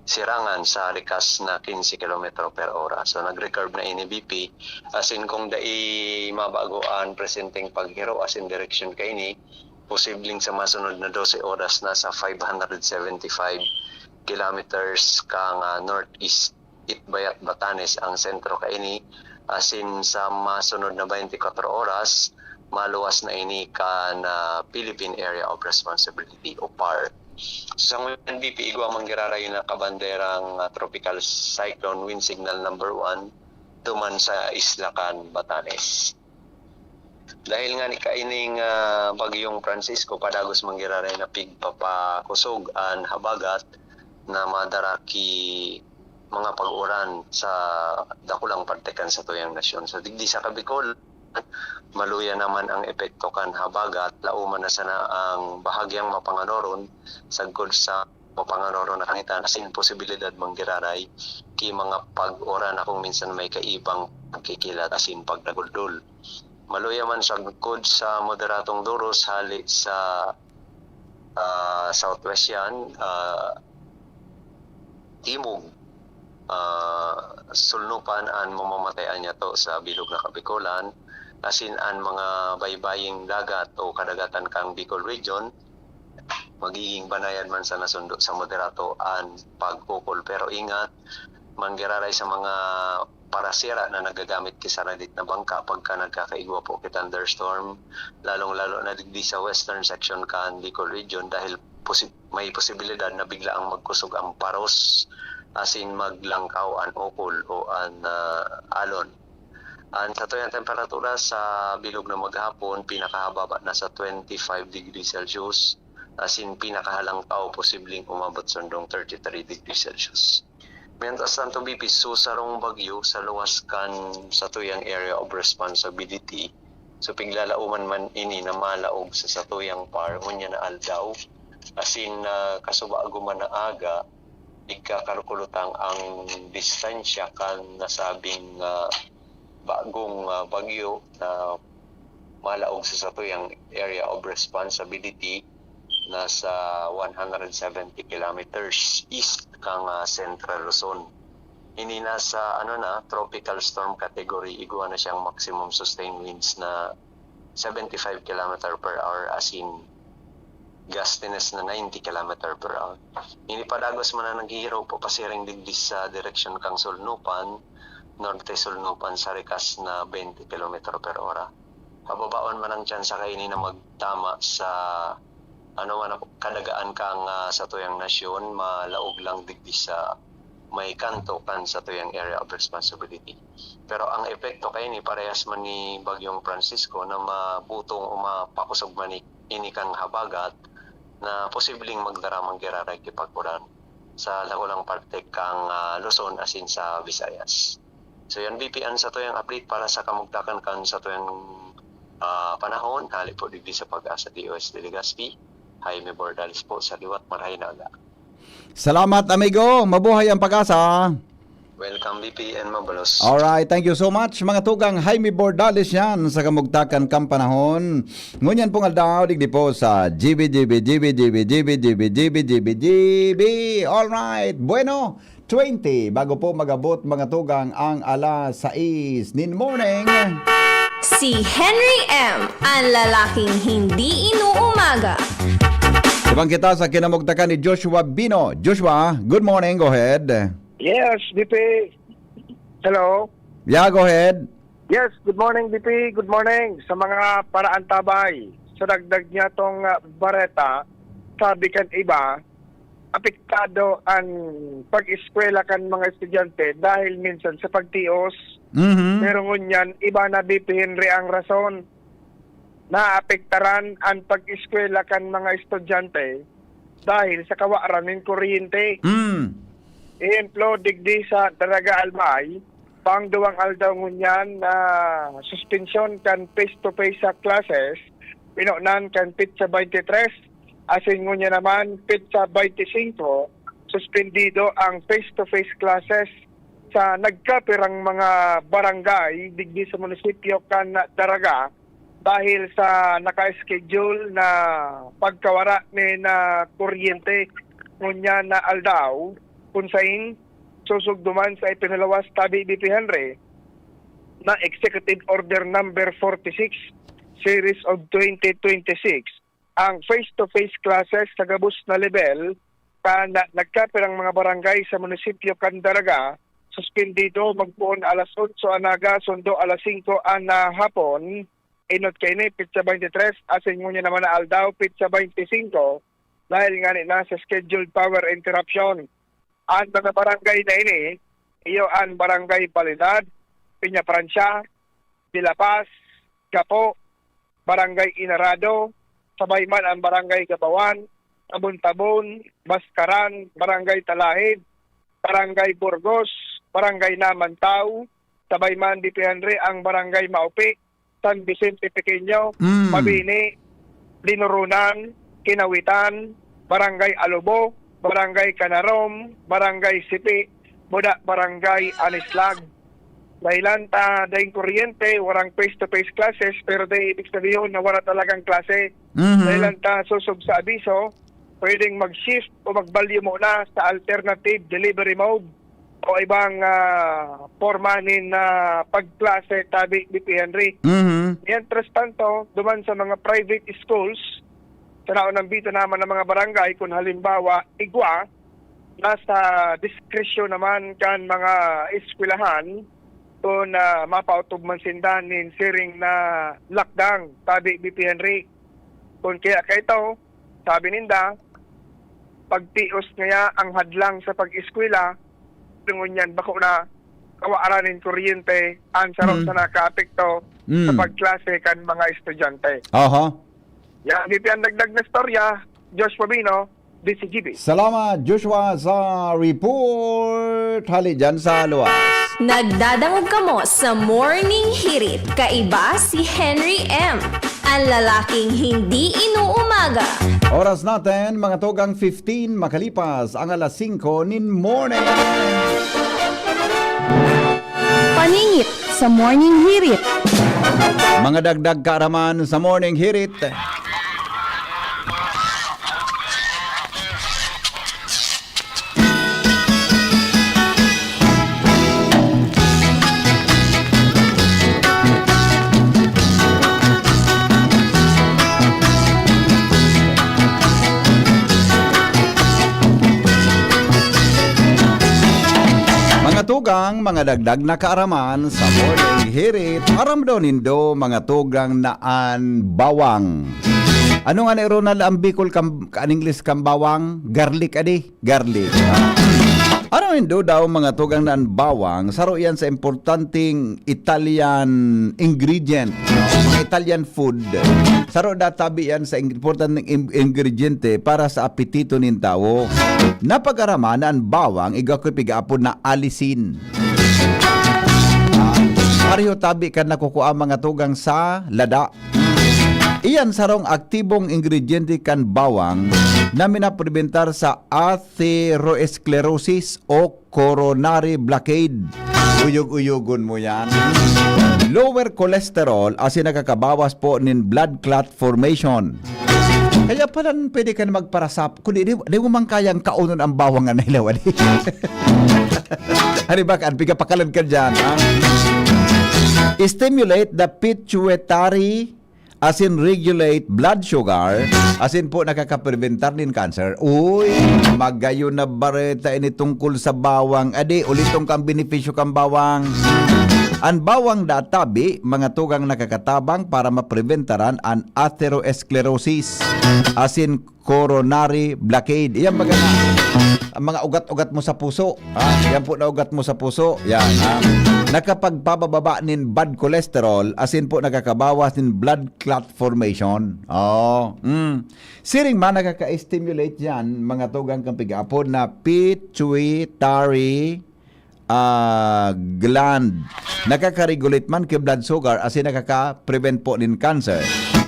sirangan sa likas na kinse kilometro per ora. So, nag-recurve na ini, B P. Asin kung dai mabago an presenteng paghiro asin direksyon kaini, posibleng sa masunod na dose oras na sa five hundred seventy-five kilometers kan, ah, northeast Itbayat, Batanes ang sentro kaini, asin sa masunod na twenty-four oras, maluwas na ini kan, ah, Philippine Area of Responsibility o PAR. Sa ngayon, B P, igwa man giraray na kabanderang, ah, tropical cyclone wind signal number one duman sa isla kan Batanes. Dahil nga ni kaining, ah, Bagyong Francisco, padagos man giraray na pigpapakusog an habagat na madara ki mga pag-uran sa dakulang parte kan satuyang nasyon. So, digdi sa Kabicol, maluya naman ang epekto kan habagat, lauman na sana ang bahagyang mapanganoron sagkod sa mapanganoron na kalangitan, asin posibilidad man giraray ki mga pag-uran na kung minsan may kaibang pagkikilat asin pagdaguldol. Maluya man sagkod sa moderadong duros hali sa, ah, southwest yan, ah, timog, ah, sulnupan an mamamatayan niya to sa bilog na Kabikolan, asin an mga baybaying dagat o kadagatan kang Bicol Region, magiging banayad man sa nasundo sa moderato an pag-ukol. Pero ingat, manggiraray sa mga parasira na nagagamit ki saradit na bangka pagka nagkakaigwa po ki thunderstorm, lalong-lalo na digdi sa western section kan Bicol Region dahil posi-, may posibilidad na bigla ang magkusog ang paros asin maglangkaw an ukol o an, ah, alon. An satuyang temperatura sa bilog na maghapon, pinakahababa na sa twenty-five degrees Celsius, asin pinakahalangkaw posibleng umabot sundong thirty-three degrees Celsius. Mientras tanto, B P, susarong bagyo sa luwas kan satuyang area of responsibility. So, piglalauman man ini na malaog sa satuyang PAR, ngunyan na aldaw. Asin, ah, kasubago man na aga, igkakalkulutang ang distansya kan nasabing, ah, bagong, ah, bagyo na malaog sa satuyang area of responsibility, nasa one hundred seventy kilometers east kan, ah, Central Luzon. Ini nasa, ano na, tropical storm category, igwa na siyang maximum sustained winds na seventy-five kilometer per hour, asin gustiness na ninety kilometer per hour. Ini padagos man na naghihiro po pasiring digdi sa direksyon kang Sulnupan, Norte Sulnupan, sa rikas na twenty kilometer per hora. Mababaon man ang tsansa kaini na magtama sa, ano man, kadagaan kang, ah, satuyang nasyon, malaog lang digdi sa may kanto kan satuyang area of responsibility. Pero ang epekto kaini parehas man ni Bagyong Francisco na mabutong o mapakusog man ni, ini kan habagat na posibleng magdara man giraray ki pag-uran sa dakulang parte kang, ah, Luzon asin sa Visayas. So, yan, B P, an satuyang update para sa kamugtakan kan satuyang, ah, panahon. Hali po digdi sa Pag-asa D O S de Legazpi, Jaime Bordales po sa liwat. Marahay na aga. Salamat, amigo. Mabuhay ang Pag-asa. Welcome, B P, and mabalos. Alright, thank you so much, mga tugang. Jaime Bordales yan sa kamugtakan kan panahon. Ngunyan pong aldaw, digdi po sa G B, G B, G B, G B, G B, G B, G B, G B, G B. Alright, bueno, twenty, bago po mag-abot, mga tugang, ang alas sais nin morning. Si Henry M, ang lalaking hindi inuumaga. Ibang kita sa kinamugtakan ni Joshua Bino. Joshua, good morning, go ahead. Yes, B P. Hello. Yeah, go ahead. Yes, good morning, B P. Good morning sa mga paraantabay. Sa dagdag niya tong, ah, bareta, sabi kan iba, apektado an pag-eskwela kan mga estudyante dahil minsan sa pagtios. Mhm. Pero ngunyan, iba na, B P Henry, ang rason. Naapektaran an pag-eskwela kan mga estudyante dahil sa kawaran nin kuryente. Mm. Ehemplo, digdi sa Daraga, Albay, pang duwang aldaw ngunyan na suspensyon kan face-to-face sa classes, pinonan kan petsa twenty-three, asin ngunyan naman petsa twenty-five, suspendido ang face-to-face classes sa nagkapirang mga barangay digdi sa munisipyo kan Daraga dahil sa naka-schedule na pagkawara nin, ah, kuryente ngunyan na aldaw, kun sain sosog duman sa ipinalawas tabi, B P Henry, na Executive Order Number forty-six, Series of twenty twenty-six, ang face-to-face classes sa gabos na level Kan nagkapirang mga barangay sa munisipyo kan Daraga, suspendido magpoon alas otso an aga, sundo alas singko an, ah, hapon. Enot kaini, petsa twenty-three, asin ngunyan naman na aldaw, petsa twenty-five, dahil ngani na sa scheduled power interruption. An mga barangay na ini, iyo an Barangay Balidad, Peña Francia, De La Paz, Gapo, Barangay Inarado, sabay man an Barangay Gabawan, Tabon-Tabon, Bascaran, Barangay Talahib, Barangay Burgos, Barangay Namantaw, sabay man dipihanri ang Barangay Maupi, San Vicente Pequeño, Mm. Mabini, Linurunan, Kinawitan, Barangay Alubo, Barangay Canarom, Barangay Sipi, Buda, Barangay Anislag. Dahilan ta daing kuryente, warang face-to-face classes, pero dai ibig sabihon na wala talagang klase. Mhm. Dahilan ta susog sa abiso, pwedeng mag-shift o magbalyo muna sa alternative delivery mode o ibang, ah, porma nin, ah, pagklase tabi ni P Henry. Mhm. Mientras tanto, duman sa mga private schools, sa naunang bita naman ng mga barangay, kung halimbawa, igwa, nasa diskresyon naman kan mga eskwelahan kung, ah, mapaotob man sinda nin siring na lockdown, tabi ni P Henry. Kung kaya kaito, sabi ninda, pagtios ngaya ang hadlang sa pag-eskwela, ngunyan bako na kawaran nin kuryente ang sarong Mm. sa nakaapekto sa Mm. pagklase kan mga estudyante. Aha. Yan, dito ang dagdag na storya, Josh Pabino, D C G B. Salamat, Joshua, sa report. Hali dyan sa luwas. Nagdadangog kamo sa Morning Hirit. Kaiba si Henry M, ang lalaking hindi inuumaga. Oras natin, mga tugang fifteen, makalipas ang alas singko nin morning. Paningit sa Morning Hirit. Mga dagdag kaaraman sa Morning Hirit. Mga tugang, mga dagdag na kaaraman sa Morning Hirit. Aram daw nindo, mga tugang, na an bawang. Ano nga ni Ronald ang Bicol kam-, kan English kan bawang? Garlic, adi? Garlic. Ah. Aram nindo daw, mga tugang, na an bawang, saro yan sa importanteng Italian ingredient. Mga Italian food. Saro da tabi yan sa ing-, importanteng in-, ingrediente para sa apetito nin tawo. Napag-araman na an bawang, igwa ko pigaapod na alisin. Ah, pareho tabi kan nakukua, mga tugang, sa lada. Iyan sarong aktibong ingrediente kan bawang na minaprebentar sa atherosclerosis o coronary blockade. Uyog-uyogon mo yan. Lower cholesterol asin nakakabawas po nin blood clot formation. Kaya pala pwede ka na magparasap. Kundi di, di mo man kayang kaunon ang bawang na nailawan. Hari ba, kan pigapakalan ka dyan, ha? Stimulate the pituitary asin regulate blood sugar, asin po nakakaprebentar nin cancer. Uy, magayon na bareta ini tungkol sa bawang. Adi, uliton kang benepisyo kan bawang. An bawang da tabi, mga tugang, nakakatabang para mapreventaran an atherosclerosis asin coronary blockade. Yan baga na ang mga ugat-ugat mo sa puso. Ha? Yan po na ugat mo sa puso. Yan, ha? Nakapagpabababa nin bad cholesterol, asin po nakakabawas nin blood clot formation. Oh, mm. Siring man, nakaka-stimulate yan, mga tugang, kan pig-aapod na pituitary ah, gland. Nakaka-regulate man ki blood sugar asin nakaka-prevent po nin cancer.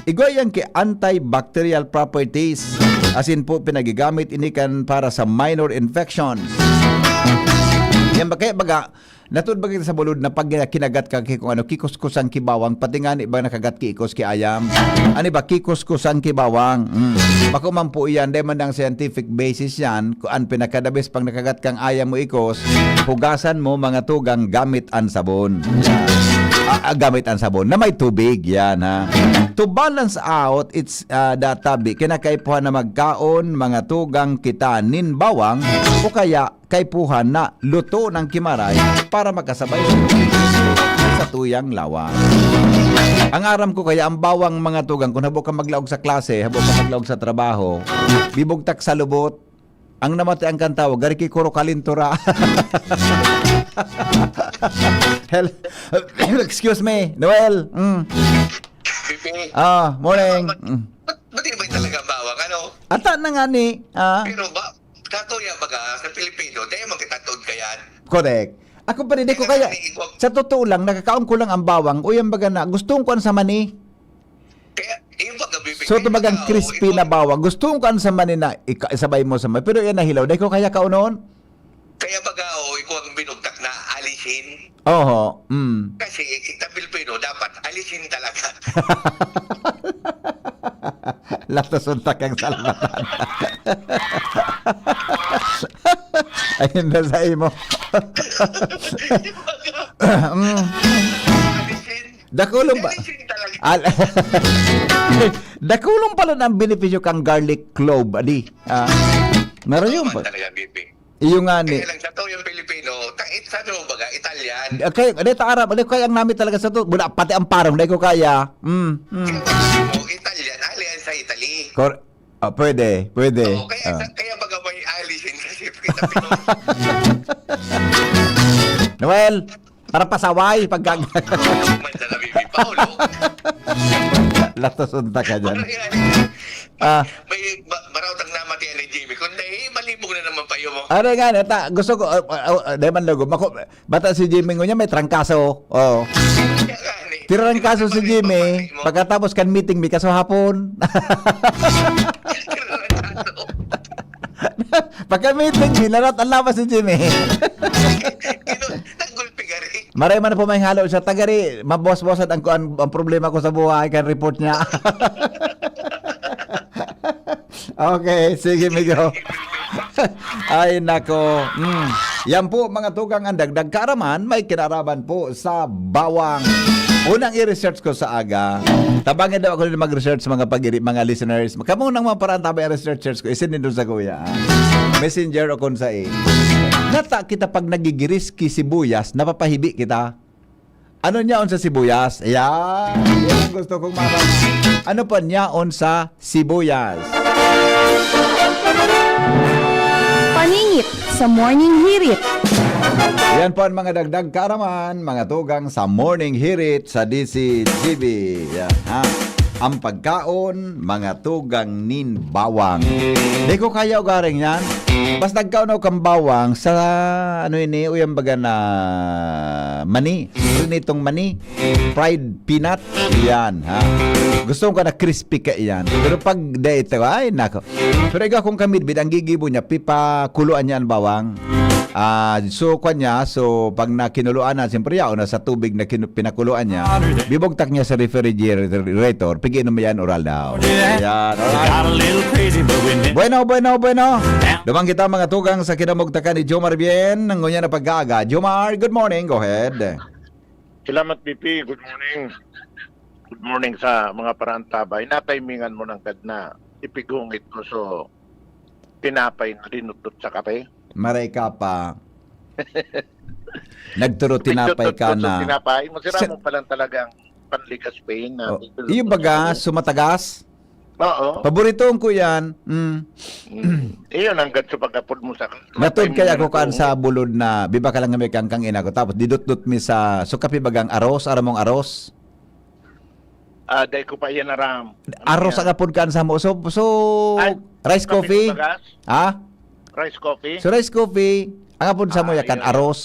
Igwa yan ki antibacterial properties. Asin po pinagigamit ini kan para sa minor infections. Yan ba kaya baga, natud ba kita sa bulod na pag kinagat ka ki kung ano, kikuskusan ki bawang, pati nga ni ba nakagat ki ikos ki ayam? Ani ba, kikuskusan ki bawang? Mm. Bako man po iyan, dai man ang scientific basis yan. Kung an pinaka-the best pang nakagat kang ayam mo ikos, hugasan mo mga tugang gamit an sabon. Ah, ah, gamit an sabon na may tubig, yan, ha. To balance out its, ah, data, bi, kinakaipuhan na magkaon, mga tugang kita nin bawang, o kaya kaipuhan na luto ng kimaray para makasabay sa tuyang lawas. Ang aram ko kaya, ang bawang, mga tugang, kung habo ka maglaog sa klase, habo ka maglaog sa trabaho, bibugtak sa lubot, ang namati ang kantawag, gari ki Kuro Kalintura. Hel-, excuse me, Noel. Mm. Pipi. Ah, morning. Ba't, Mm. ba't, ba't iba talaga ang bawang, ano? Ata na nga ni, ah. Pero ba, sa tuya baga, sa Pilipino, dahil magkatatuod ka yan. Correct. Ako pa rin, di ko Kaya kaya, ni, iguag- sa totoo lang, nakakaon ko lang ang bawang. Uy, ang baga na, gusto ko sa mani. Kaya, yung pagkabibi, So, kaya tumagang tao, crispy ikaw na bawang. Gusto ko sa mani na ika-, isabay mo sa mani. Pero yan nahilaw. Dahil ko kaya kaunon? Kaya baga, oh, ikaw ang binugtak na alisin. Oho, mm. Kasi, kita Pilipino, dapat alisin talaga. Latos unta kang salmatan. Ayun na sa imo. Mm. Alisin. Dakulong ba? Alisin talaga. Al-, dakulong pala ang benepisyo kang garlic clove, adi. Ah. Narayon Tama ba? Talaga, Bibi. Iyo nga ni. Kaya lang sa to, yung Pilipino, ta-, it-, sabi mo baga, Italian. Ah, kaya, di ta Arab, di kaya ang nami talaga sa to. Wala, pati ang parang, di ko kaya. Mm, mm. Kaya sabi mo, Italian, alian sa Italy. Kor-, ah, pwede, pwede. Oo, kaya, Ah. sa, kaya baga may alisin kasi kita Pinoy. Noel, para pasaway, pag gag- Paolo, man sa nabibi, Paolo. Latos unta ka dyan. Ano yan? Ah. May ba-, maraot ang namatian ni Jimmy. Kung dahil, malibog na naman pa yun mo. Ano nga, nata, gusto ko, ah, ah, ah, di man lugod. Mako-, bata si Jimmy ngunya, may trangkaso. Oo. Kaya nga, ni. Tirangkaso si Jimmy, Pagpapatay mo. Pagkatapos kan meeting, may kaso hapon. Tirangkaso. Pagka-meeting, nilarat ang lawas ni Jimmy. Kino-, tanggol pigari. Maray man po may halo siya. Tagari, mabawas-bawasan ang, ang, ang problema ko sa buhay, kan report niya. Okay, sige, Migo. Ay, nako. Mm. Yan po, mga tugang, ang dagdag kaaraman, may kinaraman po sa bawang. Unang i-research ko sa aga. Tabangin daw ako nila mag-research, mga pagiri-, mga listeners. Kamo nang mga paraan, tabi ang researchers ko. Isin nindo sa kuya, ah. Messenger o kung sa, eh. Nata kita pag nagigiris ki sibuyas, napapahibi kita. Ano niyaon sa sibuyas? Ayan. Yan ang gusto kong malaman. Ano pa niyaon sa sibuyas? Paningit sa Morning Hirit. Yan po ang mga dagdag kaaraman, mga tugang sa Morning Hirit sa D C G B. Yan, ha? Ang pagkaon, mga tugang nin bawang. Di ko kaya ugaring yan. Basta nagkaon ako kang bawang sa, ano ini, uyang baga na mani. Prinitong mani. Fried peanut. Yan, ha? Gusto ko na crispy ka yan. Pero pag dito, ay, nako. Pero ikaw kung kamidbid, ang gigibo niya, pipakuluan niya ang bawang. Ah, so, kwan niya, so, pag nakinuluan na, siyempre, yaon na sa tubig na kinu-, pinakuluan niya, bibugtak niya sa refrigerator, pigiinom mo yan, oral daw. Yan, alright. Got a little crazy, but we never Bueno, bueno, bueno. Duman kita, mga tugang, sa kinamugtakan ni Jomar Bien, ngunyan na pag-aaga. Jomar, good morning. Go ahead. Salamat, B P. Good morning. Good morning sa mga parantabay. Natimingan mo ng kad na ipighungit mo so tinapay na dinutdot sa kape. Maray ka pa. Nagturo tinapay Nagtututut ka sa na. Tinapay. Masira Sa mo palang talagang panligas pain na Oh, dito iyo sa baga, sumatagas? Oo. Paboritoon ko yan. Mm. Mm. Iyon, hanggang sa pag-apod mo sa Natod kaya ako kan sa bulod na, biba ka lang may kangkang ina ko. Tapos didutdot mi sa, so kape bagang aros, aramong aros? Ah, dai ko pa yan aram. Ano Aros yan? Ang apod kan sa mo. So, so, Ay, rice kape coffee? Sa bagas? Ha? Rice coffee? So, rice coffee, ang apod sa mo Ah, yakan, yun. Aros.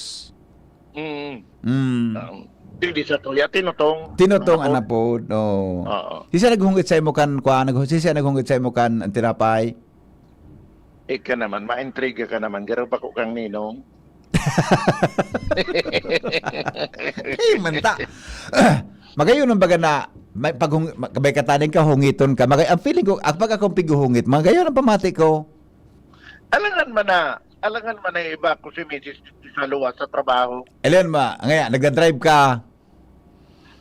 Mm. Mm. Um, hindi sa tuya, tinutong. Tinutong Ang ang apod. Apod, oo. Oo. Sisya naghungit sa imo kan, kwa, nag-, sisya naghungit sa imo kan, ang tinapay? Ika naman, maintriga ka naman. Garo pa ko kang ninong. Eh, manta. Magayon ang baga na, may paghung-, may kataning ka, hungiton ka. Magay-, ang feeling ko, ang pag akong pighuhungit, magayon ang pamati ko. Alangan man na, alangan man na iba ko si misis sa luwas sa trabaho. Alangan ma, ngaya, nagda-drive ka.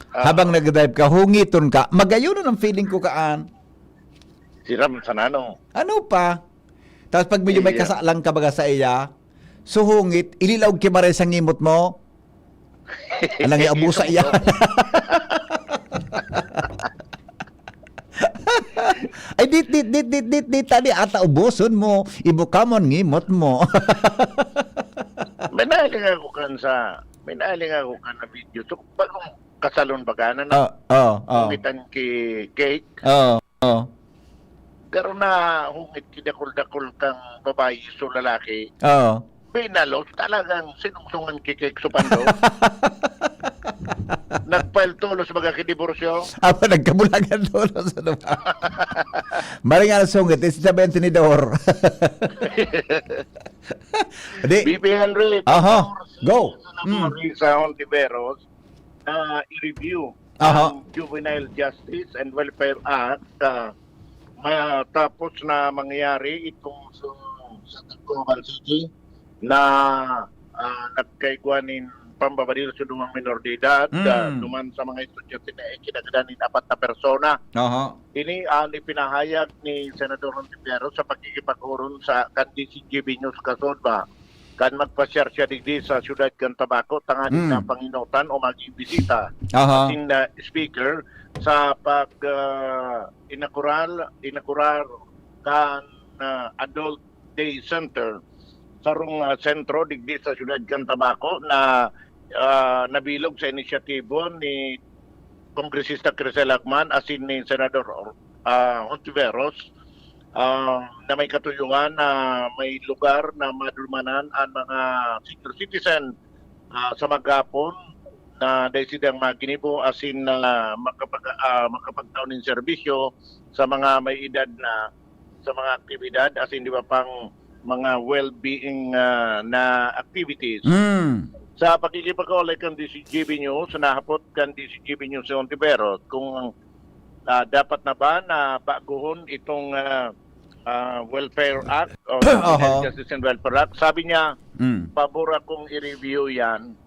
Ah. Habang nagdadrive ka, hungiton ka. Magayon ang feeling ko kaan. Siram sa nano. Ano pa? Tapos pag medyo may Iya. kasalang ka baga sa iya, suhungit, ililaog ki maray sa ngimot mo. Alang iya, abusa iya. Ay, dit, dit, dit, dit, dit, dit, tadi ata ubuson mo, ibuka mo ang ngimot mo. May nahiling ako kan sa, may nahiling ako kan na video. So, bagong kasalon baga na, na Oh, oh, oh. Humitan ki cake. Oh, oh. Pero na hungit ki dakul-dakul kang babayi, so lalaki. Oh. Binalos, talagang sinungsungan ki cake so pando. Nag-file tolos baga ki diborsyo. Aba, nagkabulagan tolos, ano ba? Maring nga sungit, is the tenedor. Di, B P Henry, Aha, go. Sa Mm. Sa Ontiveros, na i-review Aha. ang Juvenile Justice and Welfare Act, ah, matapos na mangyari itong sa, sa Tacloban City na, ah, nagkaigwa nin pambabadil sa duwang minor de edad, Mm. ah, duman sa mga estudyante na ikinagadan nin apat na persona. Aha. Ini ang ipinahayag ni Senador Ontiveros sa pakikipag-oron sa kan D C G B News Kasod ba. Kan magpasyar siya digdi sa siyudad kan Tabaco, tanganing Mm. na panginotan o maging bisita. Aha. Asin na speaker sa pag, ah, inaugural, inaugurar kan, ah, Adult Day Center, sarong, ah, sentro digdi sa siyudad kan Tabaco na, ah, nabilog sa inisyatibo ni Kongresista Crisel Agman asin ni Senador, ah, Ontiveros, ah, na may katuyohan na may lugar na madulmanan an mga senior citizen, ah, sa maghapon na dai sidang maginibo asin na makapag-, ah, makapagtao nin serbisyo sa mga may edad na sa mga aktibidad asin iba pang mga well-being, ah, na activities. Mm. Sa pakikipag-olay kan D C G B News, nahapot kan D C G B News si Ontiveros kung, ah, dapat na ba na baguhon itong, ah, ah, Welfare Act o Aha. Juvenile Justice and Welfare Act. Sabi niya, Mm. "Pabor akong i-review yan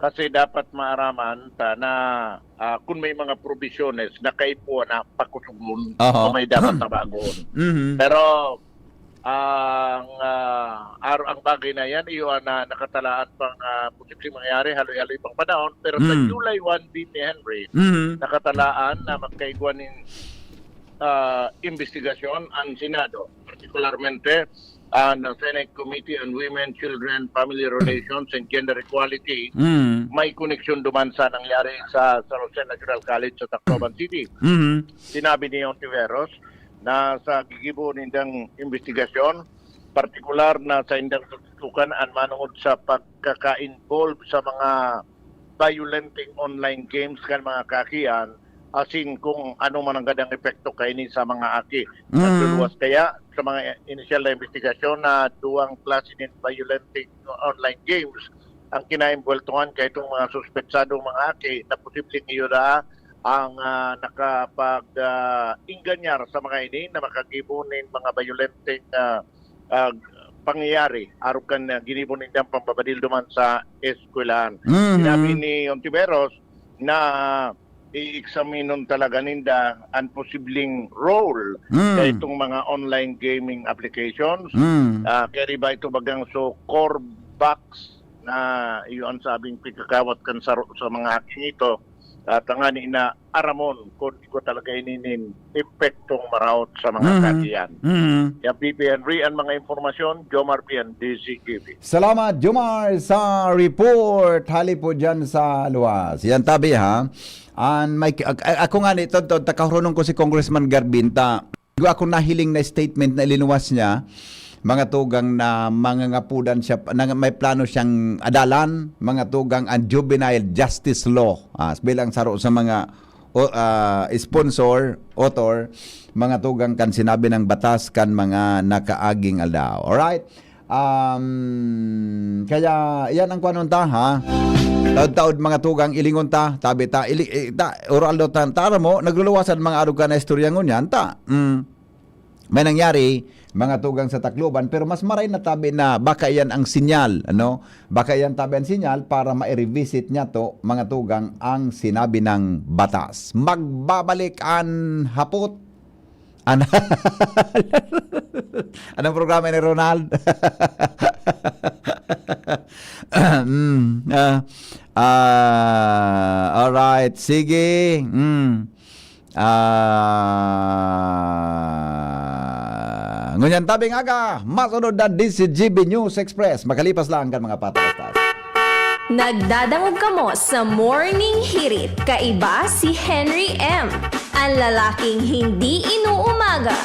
kasi dapat maaraman ta na, ah, kung may mga probisyones na kaipuhan na pakusugon Aha. o may dapat na baguhon." Mhm. Pero ang, ah, ar-, ang bagay na yan, iyo na nakatalaan pang, ah, posibleng mangyari, haloy-haloy pang panahon. Pero sa Mm. July one, B P Henry, Mhm. nakatalaan na magkaigwa nin, ah, imbestigasyon ang Senado, partikularmente ang Senate Committee on Women, Children, Family Relations, and Gender Equality. Mm. May koneksyon duman sa nangyari sa San Jose National College sa Tacloban City. Mhm. Sinabi ni Ontiveros, na sa gigibo nindang imbestigasyon, partikular na sa indang tutukan an manongod sa pagkaka-involve sa mga violenting online games kan mga kakian, asin kung ano man ang gadang epekto kaini sa mga aki. Mm. Nagluluwas kaya sa mga inisyal na imbestigasyon na duwang klase nin violenting online games ang kinaimbuweltohan kaitong mga suspetsadong mga aki na posibleng iyo na ang, ah, nakapag, ah, ingganyar sa mga ini na makagibo nin mga bayolenteng, ah, ah, pangyayari arog kan, ah, ginibo nindang pambabadil duman sa eskwelahan. Mhm. Sinabi ni Ontiveros na i-examinon talaga ninda an posibleng role Mm. sa itong mga online gaming applications. Mm. Ah, kaya di ba ito bagang so core box na iyo ang sabing pikakawat kan saro sa mga hacking ito, ah, tangani na aramon kung igwa talaga ini nin epektong maraot sa mga Mm. kakian. Mm. Yan, P P Henry, ang mga impormasyon, Jomar P N, D Z G B. Salamat, Jomar, sa report. Hali po dyan sa luwas. Yan, tabi, ha? An may, ak-, ak-, ako nga ni, Tonton, takahurunong ko si Congressman Garbin ta. Igwa akong nahiling na statement na ilinuwas niya, mga tugang na mangangapudan siya, na may plano siyang adalan, mga tugang ang juvenile justice law. Ah, bilang saro sa mga, o, ah, sponsor, author, mga tugang kan sinabi ng batas kan mga nakaaging aldaw. Alright? Um, kaya, yan ang kwanon ta, ha? Taod-taod mga tugang ilingon ta, tabi ta, ili, eh, ta, oral do ta, tara mo, nagluluwasan mga arog ka na istorya ngunyan, ta. Mm. May nangyari, mga tugang sa Tacloban, pero mas maray na tabi na baka iyan ang sinyal, ano? Baka iyan tabi ang sinyal para ma-revisit niya to, mga tugang, ang sinabi ng batas. Magbabalik an hapot. An-, anong programa ni Ronald? Mm, ah, ah, alright, sige. Mm. Ah, ngunyan tabing aga, masunod na D Z G B News Express. Makalipas lang kan mga patatas-taas. Nagdadangog kamo sa Morning Hirit. Kaiba si Henry M, ang lalaking hindi inuumaga.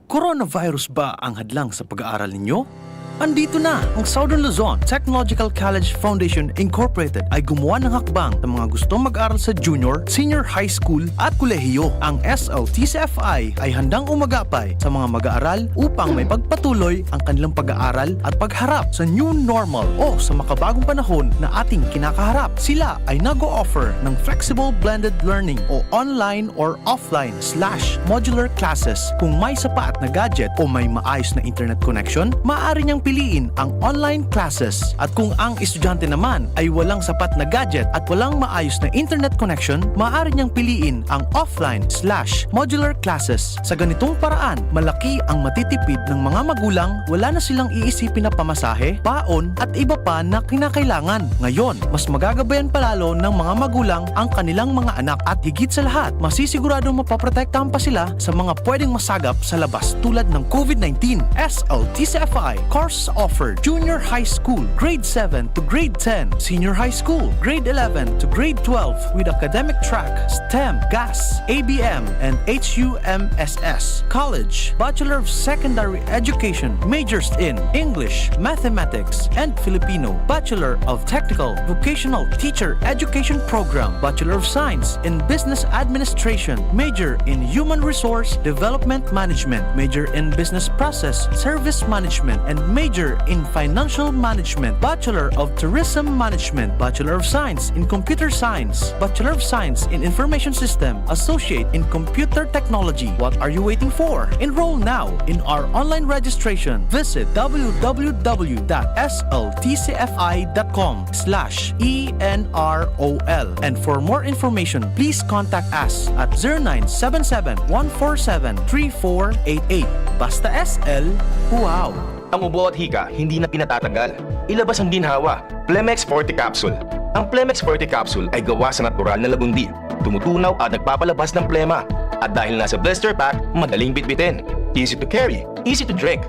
Coronavirus ba ang hadlang sa pag-aaral ninyo? Andito na! Ang Southern Luzon Technological College Foundation Incorporated ay gumawa ng hakbang sa mga gustong mag-aral sa junior, senior high school at kolehiyo. Ang S L T C F I ay handang umagapay sa mga mag-aaral upang may pagpatuloy ang kanilang pag-aaral at pagharap sa new normal o sa makabagong panahon na ating kinakaharap. Sila ay nag-o-offer ng flexible blended learning o online or offline slash modular classes. Kung may sapat na gadget o may maayos na internet connection, maaari niyang piliin ang online classes. At kung ang estudyante naman ay walang sapat na gadget at walang maayos na internet connection, maaari niyang piliin ang offline slash modular classes. Sa ganitong paraan, malaki ang matitipid ng mga magulang, wala na silang iisipin na pamasahe, baon, at iba pa na kinakailangan. Ngayon, mas magagabayan pa lalo ng mga magulang ang kanilang mga anak at higit sa lahat, masisiguradong mapoprotektahan pa sila sa mga pwedeng masagap sa labas tulad ng COVID nineteen. S L T C F I course offered: Junior High School, Grade seven to Grade ten, Senior High School, Grade eleven to Grade twelve, with academic track STEM, GAS, A B M, and H U M S S. College, Bachelor of Secondary Education, majors in English, Mathematics, and Filipino, Bachelor of Technical Vocational Teacher Education Program, Bachelor of Science in Business Administration, major in Human Resource Development Management, major in Business Process Service Management, and major in Financial Management, Bachelor of Tourism Management, Bachelor of Science in Computer Science, Bachelor of Science in Information System, Associate in Computer Technology. What are you waiting for? Enroll now in our online registration. Visit w w w dot s l t c f i dot com slash e n r o l. And for more information, please contact us at zero nine seven seven, one four seven, three four eight eight. Basta S L, wow! Ang ubo at hika, hindi na pinatatagal. Ilabas ang ginhawa. Plemex Forte Capsule. Ang Plemex Forte Capsule ay gawa sa natural na lagundi. Tumutunaw at nagpapalabas ng plema. At dahil nasa blister pack, madaling bitbitin. Easy to carry, easy to drink.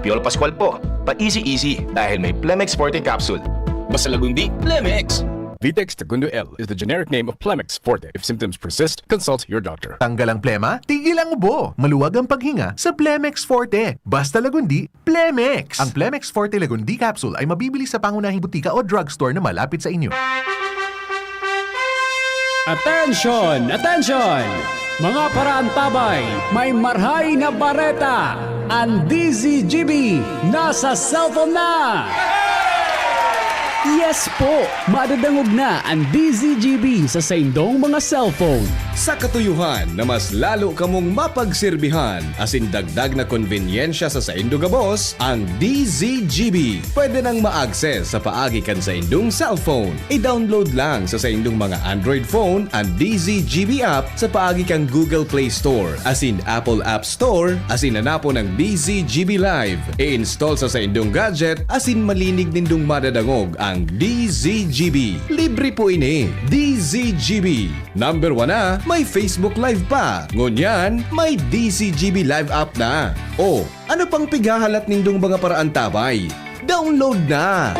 Piolo Pascual po, pa-easy-easy dahil may Plemex Forte Capsule. Basta lagundi, Plemex! Vitex Segundo L is the generic name of Plemex Forte. If symptoms persist, consult your doctor. Tanggal ang plema, tigil ang ubo. Maluwag ang paghinga sa Plemex Forte. Basta lagundi, Plemex! Ang Plemex Forte Lagundi Capsule ay mabibili sa pangunahing butika o drugstore na malapit sa inyo. Attention! Attention! Mga paraantabay, may marhay na bareta! Ang D Z G B nasa cellphone na! Yes po! Madadangog na ang D Z G B sa saindong mga cellphone. Sa katuyohan na mas lalo kamong mapagserbihan asin dagdag na konbenyensya sa saindo gabos, ang D Z G B pwede nang ma-access sa paagi kan saindong cellphone. I-download lang sa saindong mga Android phone an D Z G B app sa paagi kan Google Play Store asin Apple App Store asin hanapon ang D Z G B Live. I-install sa saindong gadget asin malinig nindong madadangog ang D Z G B. Libre po ini. D Z G B. Number one na, may Facebook Live pa. Ngunyan, may D Z G B Live app na. O, ano pang pighahalat nindong mga paraantabay? Download na!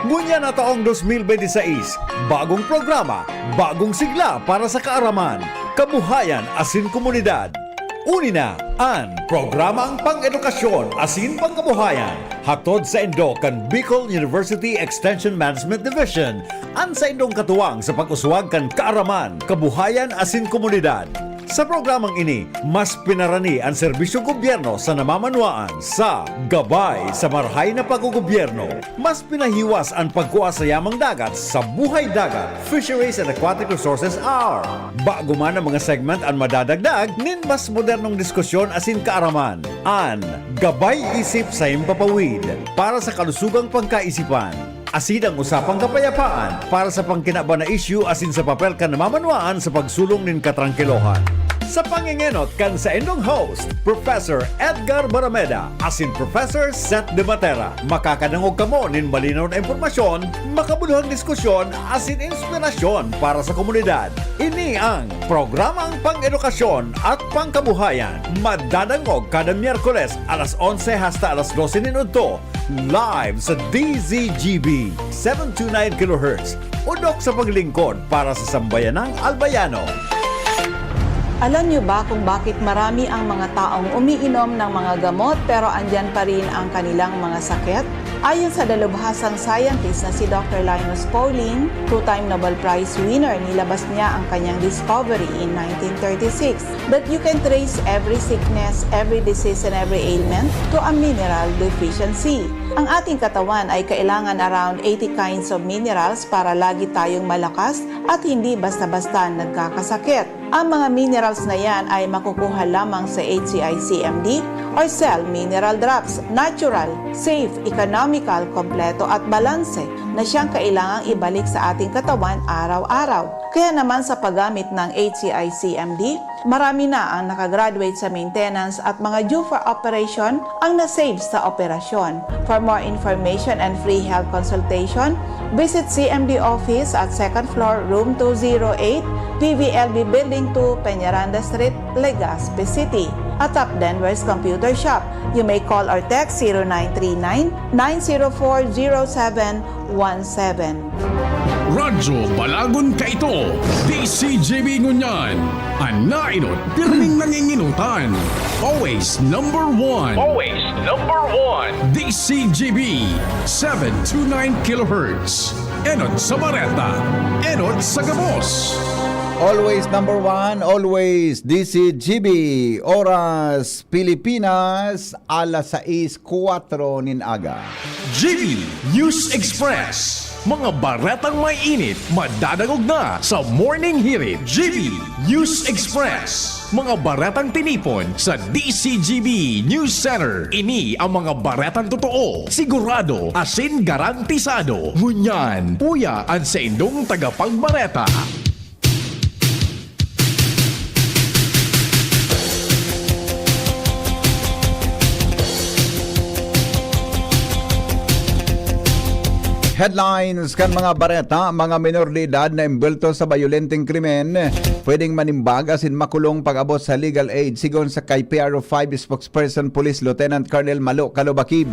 Ngunyan na taong dos mil bente seis, bagong programa, bagong sigla para sa kaaraman, kabuhayan asin komunidad. Uni na an Programang Pang-edukasyon asin Pangkabuhayan, hatod saindo kan Bicol University Extension Management Division, an saindong katuwang sa pag-uswag kan kaaraman, kabuhayan asin komunidad. Sa programang ini, mas pinarani an serbisyong gobyerno sa namamanwaan sa Gabay sa Marahay na Paggogobyerno. Mas pinahiwas an pagkua sa yamang dagat sa Buhay Dagat, Fisheries and Aquatic Resources Hour. Bago man ang mga segment an madadagdag nin mas modernong diskusyon asin kaaraman. An Gabay Isip sa Himpapawid para sa kalusugang pagkaisipan. Asin ang usapang kapayapaan para sa pangkinaban na isyu asin sa papel kan namamanwaan sa pagsulong nin katrangkilohan. Sa pangengenot kan saindong host, Professor Edgar Barameda asin Professor Seth De Matera, makakadangog kamo nin malinaw na impormasyon, makabuluhang diskusyon asin inspirasyon para sa komunidad. Ini ang programang pang-edukasyon at pangkabuhayan. Madadangog kada Miyerkules alas onse hasta alas dose nin udto, live sa D Z G B, seven two nine kilohertz. Udok sa paglingkod para sa sambayanang Albayano. Alam niyo ba kung bakit marami ang mga taong umiinom ng mga gamot pero andyan pa rin ang kanilang mga sakit? Ayon sa dalubhasang scientist na si Doctor Linus Pauling, two-time Nobel Prize winner, nilabas niya ang kanyang discovery in nineteen thirty-six that you can trace every sickness, every disease, and every ailment to a mineral deficiency. Ang ating katawan ay kailangan around eighty kinds of minerals para lagi tayong malakas at hindi basta-basta nagkakasakit. Ang mga minerals na yan ay makukuha lamang sa H C I C M D or Cell Mineral Drops, natural, safe, economical, kompleto at balanse na siyang kailangang ibalik sa ating katawan araw-araw. Kaya naman sa paggamit ng H C I C M D, marami na ang nakagraduate sa maintenance at mga due for operation ang na-save sa operasyon. For more information and free health consultation, visit C M D office at second floor, room two zero eight, P V L B Building two, Peñaranda Street, Legazpi City. Atap Denver's Computer Shop. You may call or text zero nine three nine, nine zero four, zero seven one seven. Radyo Balagon Kaito, D C G B ngunyan. An nainot, pirming nanginginutan. Always number one. Always number one. D C G B, seven two nine kilohertz. Enot sa Bareta, enot sa gabos. Always number one, always D C G B. Oras Pilipinas, alas sais kuwatro nin aga. G B News Express. Mga baretang may init, madadangog na sa Morning Hirit. G B News Express. Mga baretang tinipon sa D C G B News Center. Ini ang mga baretang totoo, sigurado, asin garantisado. Ngunyan, uya an saindong tagapagbareta. Headlines kan mga bareta: mga minor de edad na embwelto sa bayolenteng krimen pwedeng manimbag asin makulong pag-abot sa legal aid, sigon sa kay P R O five spokesperson Police Lieutenant Colonel Malo Calubakib.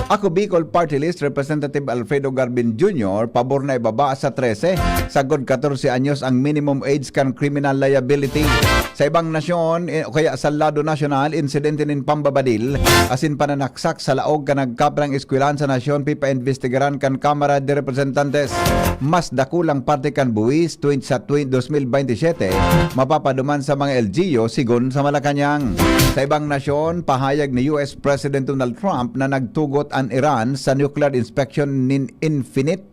Ako Bicol Party List Representative Alfredo Garbin Junior, pabor na ibaba sa trese sagkod katorse anyos ang minimum age kan criminal liability. Sa ibang nasyon, eh, o kaya sa lado nasyonal, insidente nin pambabadil asin pananaksak sa laog kan nagkaprang eskwelahan sa nasyon pipaimbestigaran kan Kamara de Representantes. Mas dakulang parte kan buwis twenty sa twenty, dos mil bente siyete mapapaduman sa mga L G U, sigon sa Malacañang. Sa ibang nasyon, pahayag ni U S President Donald Trump na nagtugot an Iran sa nuclear inspection nin Infinite.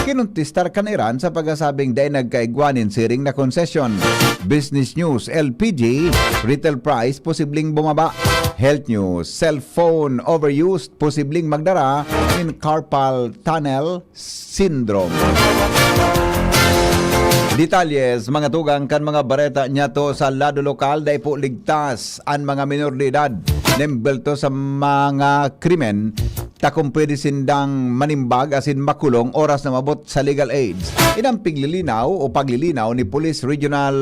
Kinontistar kan Iran sa pagsasabing dai nagkaigwa nin siring na konsesyon. Business News, L P G, retail price posibleng bumaba. Health News, cellphone overuse posibleng magdara nin carpal tunnel syndrome. Detalles, mga tugang kan mga bareta niyato sa lado lokal, dai po ligtas an mga minor de edad na embwelto sa mga krimen, ta kung pwede sindang manimbag asin makulong oras na mabot sa legal aids. Inang piglilinaw o paglilinaw ni Police Regional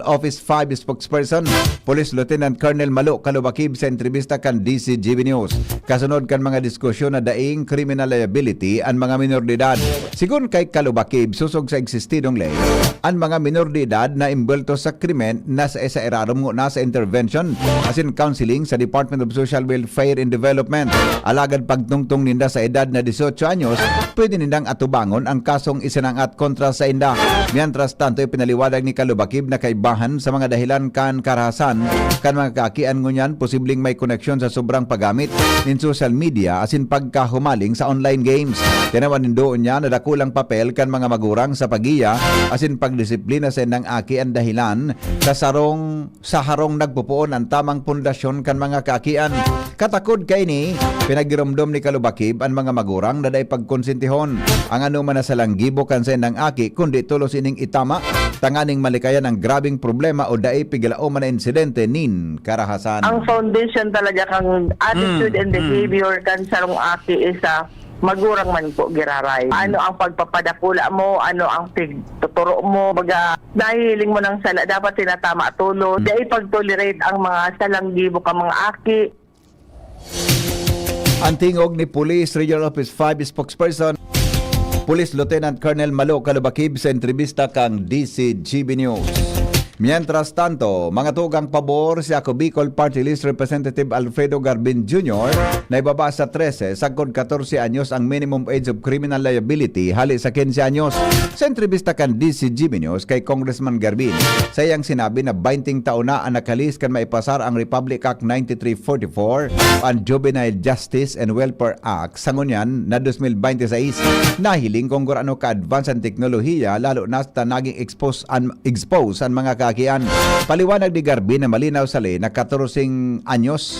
Office five spokesperson, Police Lieutenant Colonel Malo Calubakib, sa entrevista kan D C G B News. Kasunod kan mga diskusyon na daing criminal liability an mga minor de edad. Sigon kay Calubakib, sosog sa existidong ley, an mga minor de edad na embwelto sa krimen nasa sa irarom ngona sa intervention asin counseling sa Department of Social Welfare and Development. Alagad pagtungkol tungtong ninda sa edad na dieciocho anyos, pwede nindang atubangon ang kasong isinangat kontra sainda. Mientras tanto, ipinaliwanag ni Kalubakib na kaibahan sa mga dahilan kan karahasan kan mga kaakian ngunyan posibleng may koneksyon sa sobrang paggamit nin social media asin pagkahumaling sa online games. Tinawan nindo niya na dakulang papel kan mga magurang sa pag-iya asin pagdisiplina sa indang aki an dahilan sa sarong sa harong nagpopoon an tamang pundasyon kan mga kaakian. Katakod kaini, pinagiromdom ni Kalubakib an mga magurang na dai pagkonsentihon ang anoman na salang gibo kan saindang aki, kundi tolos ining itama, tanganing malikayan ang grabeng problema o dai pigilaoman na insidente nin karahasan. Ang foundation talaga kan attitude Mm, and mm. behavior kan sarong aki is, ah, magurang man po giraray. Ano ang pagpapadakula mo? Ano ang pigtuturo mo? Baga, nahihiling mo ng sala, dapat tinatama tulo. Mm. Dai pag-tolerate ang mga salang gibo ka mga aki. Ang tingog ni Police Regional Office five spokesperson, Police Lieutenant Colonel Malo Kalubakib sa entrevista kang D C G B News. Mientras tanto, mga tugang pabor si Ako Bicol Party List Representative Alfredo Garbin Junior na ibaba sa trese sagkod katorse anyos ang minimum age of criminal liability hali sa quince anyos. Sa entrevista kan D C G B News kay Congressman Garbin, saiyang sinabi na bainting taon na ang nakalihis kan maipasar ang Republic Act ninety-three forty-four, ang Juvenile Justice and Welfare Act, sa ngunyan na dos mil bente sais. Nahiling kung gurano ka-advance ang teknolohiya, lalo na ta naging expose an, expose an mga kaakian. Paliwanag ni Garbin na malinaw sa ley na katorseng anyos,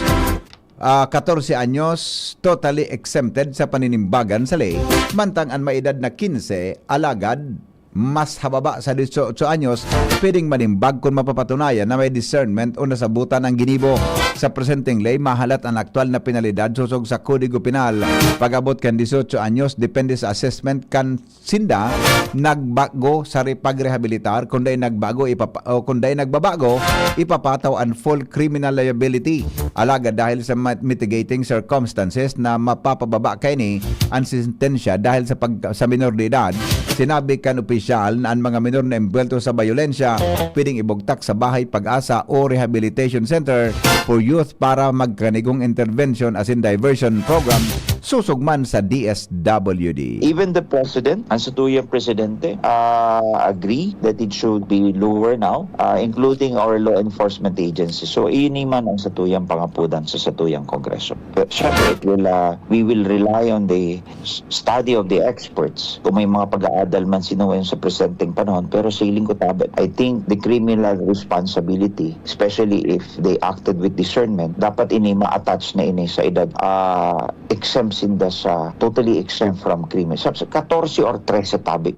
ah, katorse anyos, totally exempted sa paninimbagan sa ley, mantang an may edad na kinse, alagad mas hababa sa dieciocho anyos, pwedeng manimbag kun mapapatunayan na may discernment o nasabutan ang ginibo. Sa presenteng ley, mahalat an aktual na penalidad sosog sa Kodigo Penal. Pag-abot kan dieciocho anyos, depende sa assessment kan sinda, nagbago sa re-, pagrehabilitar, kun dai nagbago, ipapa-, o kun dai nagbabago, ipapataw an full criminal liability. Alagad dahil sa mat-, mitigating circumstances na mapapababa kaini an sentensya dahil sa pag-, sa minor de edad, sinabi kan opisyal na an mga minor na embwelto sa bayolensya pwedeng ibugtak sa Bahay Pag-asa o Rehabilitation Center for Youth para magkanigong intervention asin diversion program sosog man sa D S W D. Even the president, ang satuyang presidente, ah, agree that it should be lower now, ah, including our law enforcement agencies. So, ini man ang satuyang pangapodan sa satuyang kongreso. But syempre, it will, ah, we will rely on the s-, study of the experts. Kung may mga pag-aadal man sinuwayan sa presenteng panahon, pero sa hiling ko tabi, I think the criminal responsibility, especially if they acted with discernment, dapat ini ma-attach na ini sa edad, ah, exempt sinda sa, totally exempt from criminal. Sa, sa katorse or trese tabi.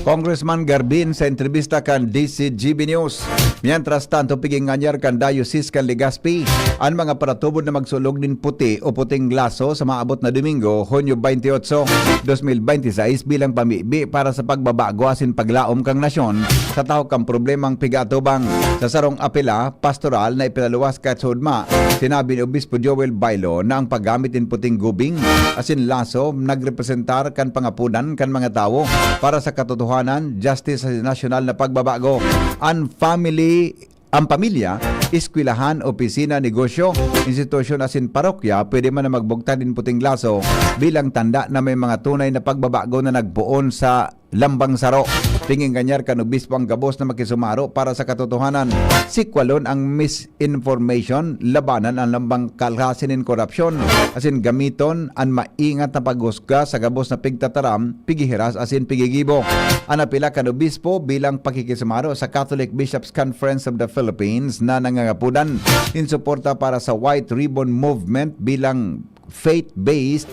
Congressman Garbin sa entrevista kan D C G B News. Mientras tanto, piginganyar kan Diocese kan Legazpi an mga paratubod na magsulog nin puti o puting laso sa maabot na Domingo, Hunyo twenty-eight, dos mil bente sais bilang pamibi para sa pagbabago asin paglaom kan nasyon sa tahaw kan problemang pigaatubang. Sa sarong apela, pastoral na ipinaluwas kan Sudma, sinabi ni Obispo Joel Bailo na ang paggamit nin puting gubing asin laso nagrepresentar kan pangapodan kan mga tawo para sa katotohanan, justice asin nasyonal na pagbabago. An family, ang pamilya, eskwelahan, opisina, negosyo, institusyon asin parokya pwede man na magbugtak nin puting laso bilang tanda na may mga tunay na pagbabago na nagpoon sa lambang saro. Piginganyar kan obispo ang gabos na makisumaro para sa katotohanan. Sikwalon ang misinformation, labanan ang lambang kalasi nin korapsyon, asin gamiton an maingat na paghusga sa gabos na pigtataram, pighihiras asin pigigibo. An apela kan obispo bilang pakikisumaro sa Catholic Bishops' Conference of the Philippines na nangangapodan nin suporta para sa White Ribbon Movement bilang faith-based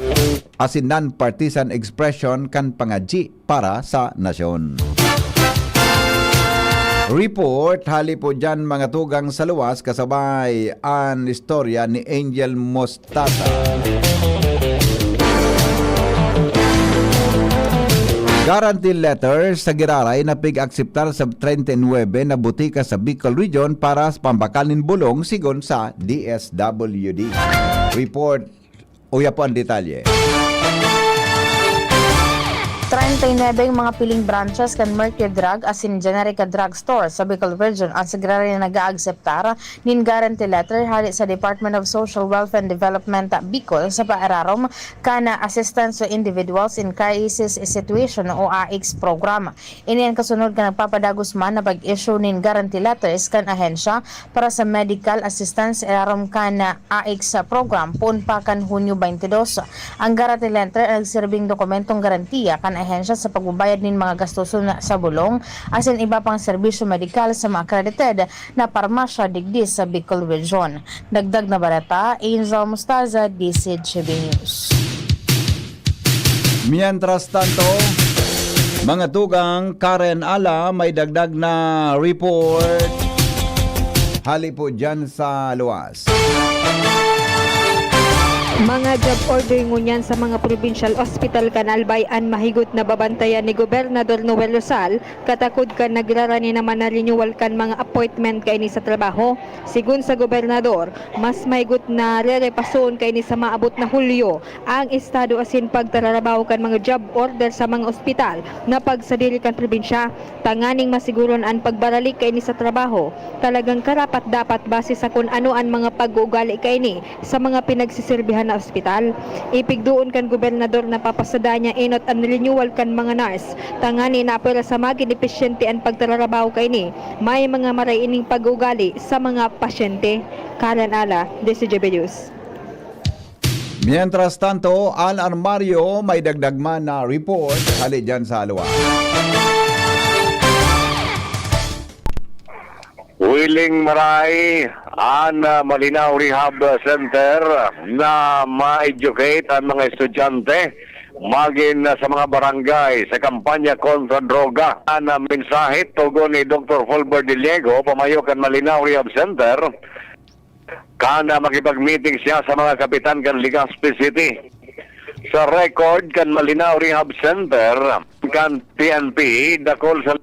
asin non-partisan expression kan pangadyi para sa nasyon. Report, hali po dyan, mga tugang sa luwas, kasabay an istorya ni Angel Mostata. Guarantee letter sa giraray na pig-akseptar sa treinta y nuebe na butika sa Bicol Region para sa pambakal nin bulong, sigon sa D S W D. Report, uya po ang detalye. Treinta y nuebe ang mga piling branches kan Mercury Drug asin Generica Drug Store sa Bicol Region an sagraran na nag-aakseptar nin guarantee letter hale sa Department of Social Welfare and Development, Bicol, sa paararom kan Assistance to Individuals in Crisis Situation o AICS program. Ini an kasunod kan nagpapadagos man na pag-issue nin guarantee letters kan ahensya para sa medical assistance sa irarom kan AICS program poon pa kan Hunyo twenty-two. Ang guarantee letter an nagsirbing dokumentong garantiya kan ahensya sa pagbabayad nin mga gastoson sa bulong asin iba pang serbisyo medikal sa mga accredited na parmasya digdi sa Bicol Region. Dagdag na bareta, Angel Mostaza, D C G B News. Mientras tanto, mga tugang, Karen Ala, may dagdag na report. Hali po dyan sa luwas. Mga job order ngunyan sa mga provincial hospital kan Albay an mahigot na babantayan ni Gobernador Noel Rosal, katakod kan nagrarani naman na renewal kan mga appointment kaini sa trabaho. Sigon sa gobernador, mas mahigot na rerepasoon kaini sa maabot na Hulyo ang estado asin pagtararabaho kan mga job order sa mga ospital na pagsadiri kan probinsya, tanganing masiguron an pagbaralik kaini sa trabaho. Talagang karapat-dapat base sa kun ano an mga pag-uugali kaini sa mga pinagsiserbihan na ospital. Ipigdoon kan gobernador na papasada niya enot an renewal kan mga nurse, tangani na para sa magin episyente an pagtararabaho kaini, may mga maray ining pag-uugali sa mga pasyente. Karen Ala, D C G B News. Mientras tanto, Al Armario, may dagdag man na report hali dyan sa Alua. Willing maray an, ah, Malinao Rehab Center na ma-educate ang mga estudyante magin, ah, sa mga barangay sa kampanya kontra droga. An, ah, mensahe tugon ni Doktor Fulbert Deliego, pamayo kan Malinao Rehab Center, kan, ah, makipag-meeting siya sa mga kapitan kan Legazpi City. Sa record kan Malinao Rehab Center, kan P N P, dakul sa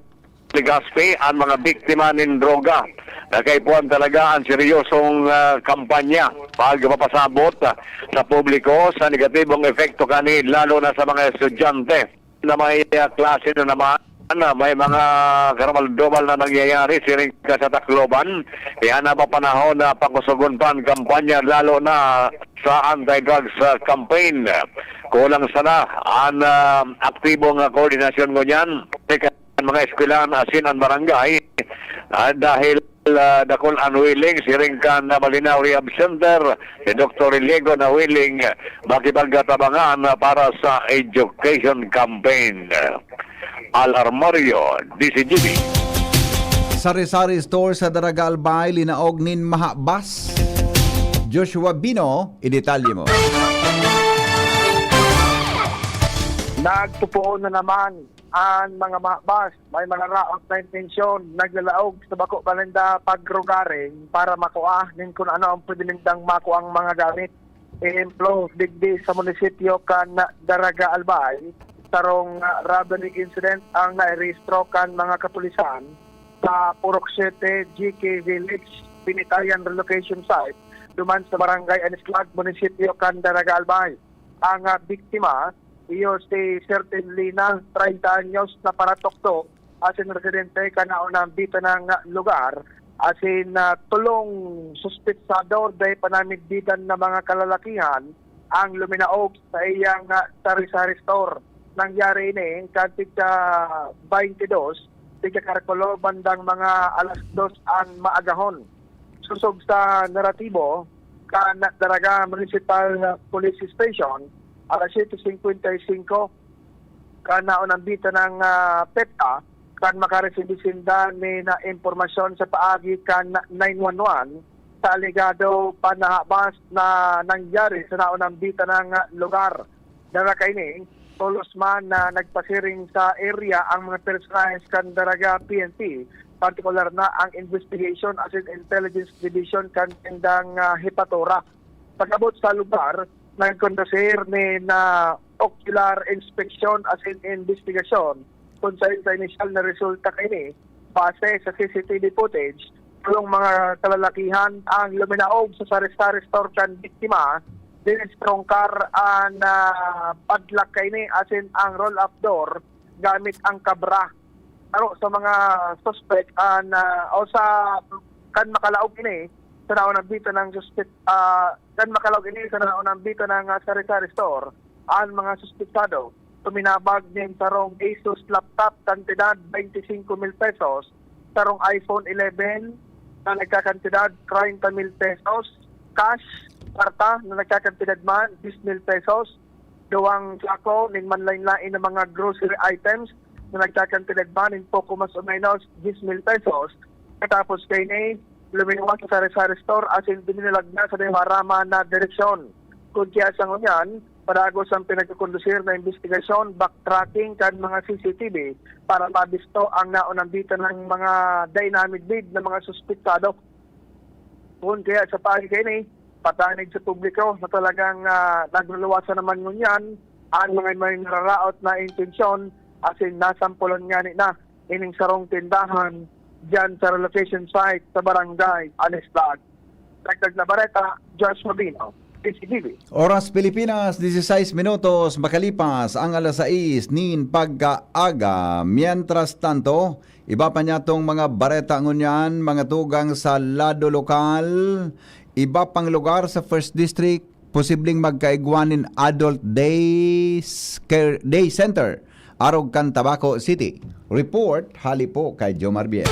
Legazpi an mga biktima nin droga. Nakaipuhan talaga an seryosong, ah, kampanya pagpapasabot, ah, sa publiko sa negatibong epekto kani, lalo na sa mga estudyante na may, ah, klase na naman, ah, may mga karumal-dumal na nangyayari siring ka sa Tacloban. Kaya napapanahon na pakusogon pa an kampanya, lalo na sa anti-drugs, ah, campaign. Kulang sana an, ah, aktibong, ah, koordinasyon ngunyan kan mga eskwelahan asin an barangay, ah, dahil, ah, dakul an willing, siring kan Malinao Rehab Center, si Doktor Iliego na willing makipagtabangan para sa education campaign. Al Armario, D C G B. Sari-sari store sa Daraga Albay, linaog nin mahabas. Joshua Bino, idetalye mo. Nagpupuon na naman an mga mahabas, may mga raot na intensyon, naglalaog sa bako pa ninda pagrugaring para makua nin kun ano ang pwede nindang makuang mga gamit. Ehemplo, digdi sa munisipyo kan Daraga Albay, sarong, ah, robbery incident ang nairehistro kan mga kapulisan sa Purok Siete, G K Village, Pinitayan Relocation Site, duman sa Barangay Anislag, munisipyo kan Daraga Albay. Ang, ah, biktima, iyo si Certain Lina, treinta anyos, na paratoktok asin residente kan naunang bitanang lugar, asin, ah, tolong suspetsado dai pa namidbidan na mga kalalakihan ang luminaog sa iyang, ah, sari-sari store. Nangyari ini kan tigka twenty-two, tigka Karkolo, bandang mga alas dos an maagahon. Sosog sa naratibo kan Daraga Municipal Police Station, alas siyete singkwenta y singko, kan naunang bitanang, ah, petsa, kan makaresibi sinda nin impormasyon sa paagi kan nine one one sa alegado panhahabas na nangyari sa naunang bitanang lugar. Dara kaini, tolos man na nagpasiring sa area ang mga personahes kan Daraga P N P, partikular na ang Investigation asin Intelligence Division kan tindang, ah, hepatura. Pag-abot sa lugar, nagkondusir nin, ah, ocular inspection asin investigasyon, kun saen sa inisyal na resulta kaini, base sa C C T V footage, tolong mga kalalakihan ang luminaog sa sari-sari store kan biktima, dinistrongkar an, ah, padlock kaini asin ang roll-up door gamit ang kabra. Saro sa mga suspek an, ah, o sa kan makalaog ini sa naunang bita ng suspek, ah, kan makalaog ini sa naunang bita ng, ah, sari-sari store, ang mga suspetsado tuminabag nin sarong Asus laptop kantidad twenty-five mil pesos, sarong iPhone eleven na nagkakantidad treinta mil pesos, cash, kwarta na nagkakantidad man diyes mil pesos, duwang sako nin manlain-lain na mga grocery items na nagkakantidad man nin poko mas o menos diyes mil pesos. Katapos kaini, luminuwas sa sari-sari store asin dinilag na sa di maaraman na direksyon. Kun kaya sa ngunyan, padagos ang pinagkukondusir na imbestigasyon, backtracking kan mga C C T V para mabisto ang naunang bita ng mga dynamite bid na mga suspetsado. Kun kaya sa paagi kaini, patanig sa publiko na talagang, ah, nagluluwasan naman ngunyan ang mga may nararaot na intensyon asin nasampulan ngani na ining sarong tindahan diyan sa relocation site sa Barangay Anisdag. Dagdag na bareta, Josh Mabino, D C T V. Oras Pilipinas, dieciséis minutos makalipas ang alas sais nin pagkaaga. Mientras tanto, iba pa niyatong mga bareta ngunyan, mga tugang sa lado lokal, iba pang lugar sa First District, posibleng magkaigwa nin Adult Days Care, Day Center, arog kan Tabaco City. Report, hali po kay Jomar Biel.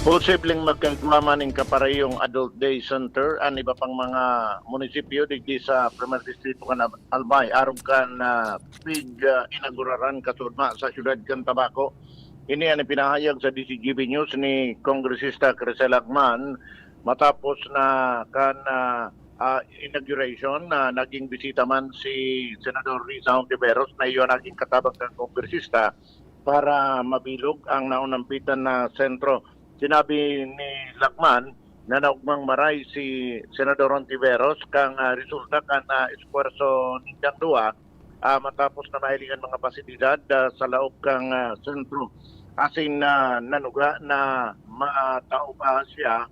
Posibleng magkaigwa man nin kaparehong Adult Day Center an iba pang mga munisipyo digdi sa Primer Distrito kan Al-, Albay, arog kan, ah, pig, ah, inauguraran kasuodma sa siyudad kan Tabaco. Ini an ipinahayag sa D C G B News ni Kongresista Crisel Agman matapos na kan, ah, ah, inauguration na naging bisita man si Senador Risa Hontiveros na iyo an naging katabang kan kongresista para mabilog ang naunambitan na sentro. Sinabi ni Lagman na naogmang maray si Senador Hontiveros kan, ah, resulta kan, ah, esfuerso nindang duwa, ah, matapos na mahiling an mga pasilidad, ah, sa laog kan, ah, sentro. Asin na nanuga na matao pa siya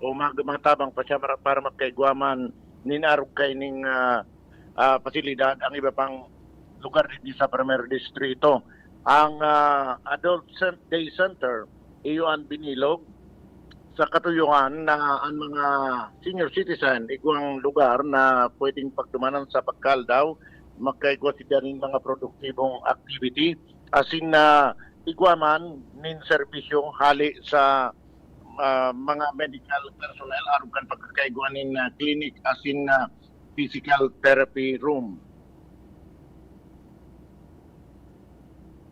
o mag-, matabang pa siya para, para magkaigwa man nin arog kaining, ah, ah, pasilidad ang iba pang lugar digdi sa Primer Distrito. Ang, ah, Adult Cen-, Day Center, iyo an binilog sa katuyohan na ang mga senior citizen, igwang lugar na pwedeng pagdumanan sa pagkaldaw, magkaigwa sila nin mga produktibong activity, asin na igwa man nin serbisyo hali sa, ah, mga medical personnel arog kan pagkakaigwa nin, ah, clinic asin, ah, physical therapy room.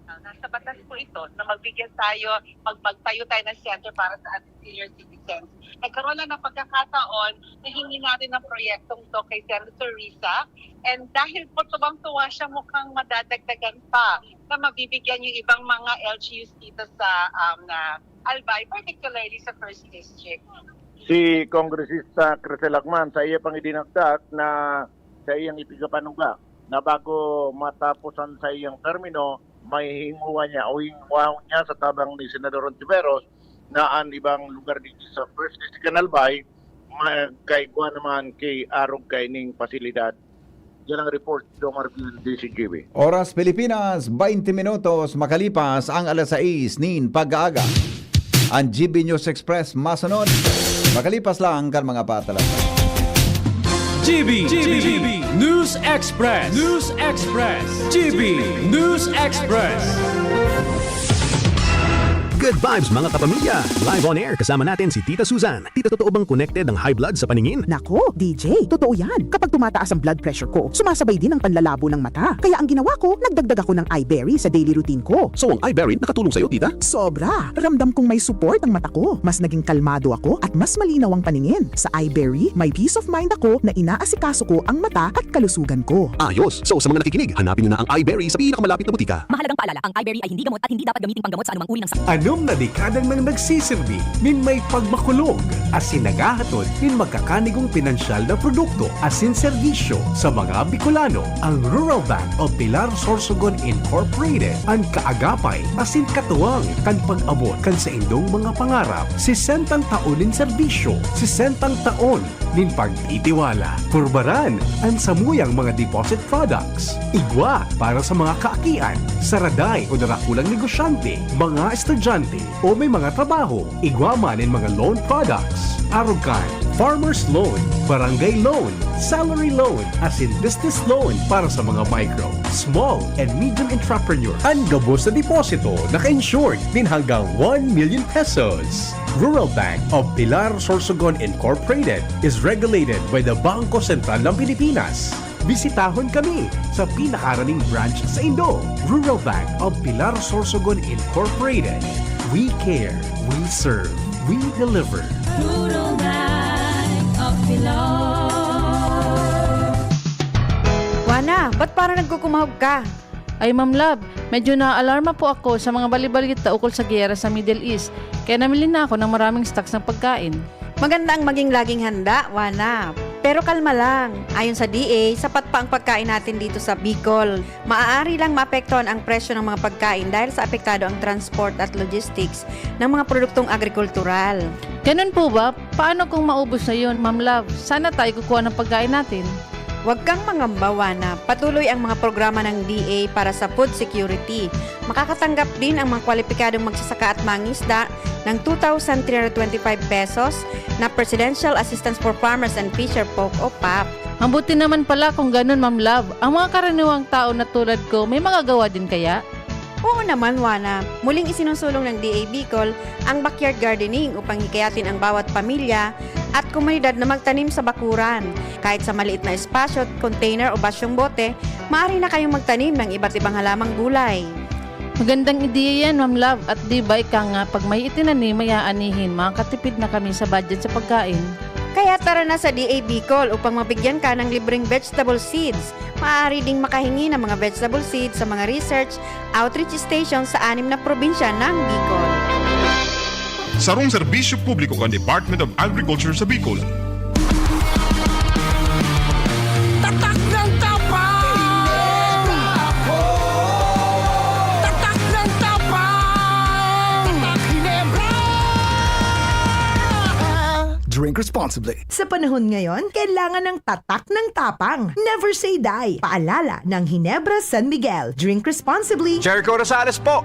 Ah, nasa batas po ito na magbigyan tayo, mag-, magtayo tayo ng center para sa ating senior citizens. Nagkaroon lang ng pagkakataon na hiningi natin ang proyektong ito kay Senator Risa. And dahil po tuwang-tuwa siya, mukhang madadagdagan pa na mabibigyan yung ibang mga L G Us dito sa, um, na Albay, particularly sa First District. Si Kongresista Crisel Agman, sa iya pang idinagdag na sa iyang ipigapanuga na bago matapos an saiyang termino, mahihinguha niya o hinguhahon niya sa tabang ni Senador Hontiveros na an ibang lugar digdi sa First District kan Albay magkaigwa naman ki arog kaining pasilidad. Yan ang report, Jomar Biel, D C G B. Oras Pilipinas, baynte minutos makalipas ang alas sais nin pag-aaga. Ang G B News Express masunod makalipas lang kan mga patalata. G B, G B, News Express, News Express, G B News Express. Good vibes, mga kapamilya! Live on air, kasama natin si Tita Susan. Tita, totoo bang connected ang high blood sa paningin? Nako, D J, totoo yan. Kapag tumataas ang blood pressure ko, sumasabay din ang panlalabo ng mata. Kaya ang ginawa ko, nagdagdag ako ng Eyeberry sa daily routine ko. So, ang Eyeberry nakatulong sa'yo, tita? Sobra! Ramdam kong may support ang mata ko. Mas naging kalmado ako at mas malinaw ang paningin. Sa Eyeberry, may peace of mind ako na inaasikaso ko ang mata at kalusugan ko. Ayos! So, sa mga nakikinig, hanapin nyo na ang Eyeberry sa pinakamalapit na butika. Mahalagang paalala, ang Eyeberry ay hindi gamot at hindi dapat gamiting panggamot sa anumang uri ng sakit. Anom na dekada nang nagsisirbi nin may pagmakulog asin naghahatod nin makakanigong pinansyal na produkto asin serbisyo sa mga Bicolano. Ang Rural Bank of Pilar Sorsogon Incorporated, an kaagapay asin katuwang kan pag-abot kan saindong mga pangarap. Sesentang taon nin serbisyo, sesentang taon nin pagtitiwala. Purbaran an samuyang mga deposit products. Igwa para sa mga kaakian, saraday o darakulang negosyante, mga estudyante o may mga trabaho. Igwa man nin mga loan products. Arog kan farmers loan, barangay loan, salary loan, asin business loan para sa mga micro, small, and medium entrepreneur. An gabos na deposito naka-insured nin hanggang one million pesos. Rural Bank of Pilar Sorsogon Incorporated is regulated by the Bangko Sentral ng Pilipinas. Bisitahon kami sa pinakaraning branch sa Indo. Rural Bank of Pilar Sorsogon Incorporated. We care, we serve, we deliver. Rural Bank of Pilar. Wana, ba't parang nagkukumahog ka? Ay, Ma'am Love, medyo naaalarma po ako sa mga balibalita ukol sa giyera sa Middle East, kaya namili na ako ng maraming stocks ng pagkain. Maganda ang maging laging handa, Wana. Pero kalma lang. Ayon sa D A, sapat pa ang pagkain natin dito sa Bicol. Maaari lang maapektuhan ang presyo ng mga pagkain dahil sa apektado ang transport at logistics ng mga produktong agrikultural. Ganun po ba? Paano kung maubos na yun, Ma'am Love? Saan na tayo kukuha ng pagkain natin? Huwag kang mangamba, Wana. Patuloy ang mga programa ng D A para sa food security. Makakatanggap din ang mga kwalipikadong magsasaka at mangisda ng two thousand three hundred twenty-five pesos na Presidential Assistance for Farmers and Fisher Folk o pap. Mabuti naman pala kung ganun, Ma'am Love. Ang mga karaniwang tao na tulad ko, may magagawa din kaya? Oo naman, Wana. Muling isinusulong ng D A Bicol ang backyard gardening upang hikayatin ang bawat pamilya at komunidad na magtanim sa bakuran. Kahit sa maliit na espasyo, container o basyong bote, maaari na kayong magtanim ng iba't ibang halamang gulay. Magandang ideya yan, Ma'am Love. At di ba ika nga, pag may itinanim, may aanihin, makakatipid na kami sa budget sa pagkain. Kaya tara na sa D A Bicol upang mabigyan ka ng libreng vegetable seeds. Maaari ding makahingi ng mga vegetable seeds sa mga research outreach station sa anim na probinsya ng Bicol. Sarong serbisyo publiko kan Department of Agriculture sa Bicol. Tatak ng tapang! Tatak ng tapang! Tatak Ginebra! Drink responsibly. Sa panahon ngayon, kailangan ng tatak ng tapang. Never say die. Paalala ng Ginebra San Miguel. Drink responsibly. Jericho Rosales po.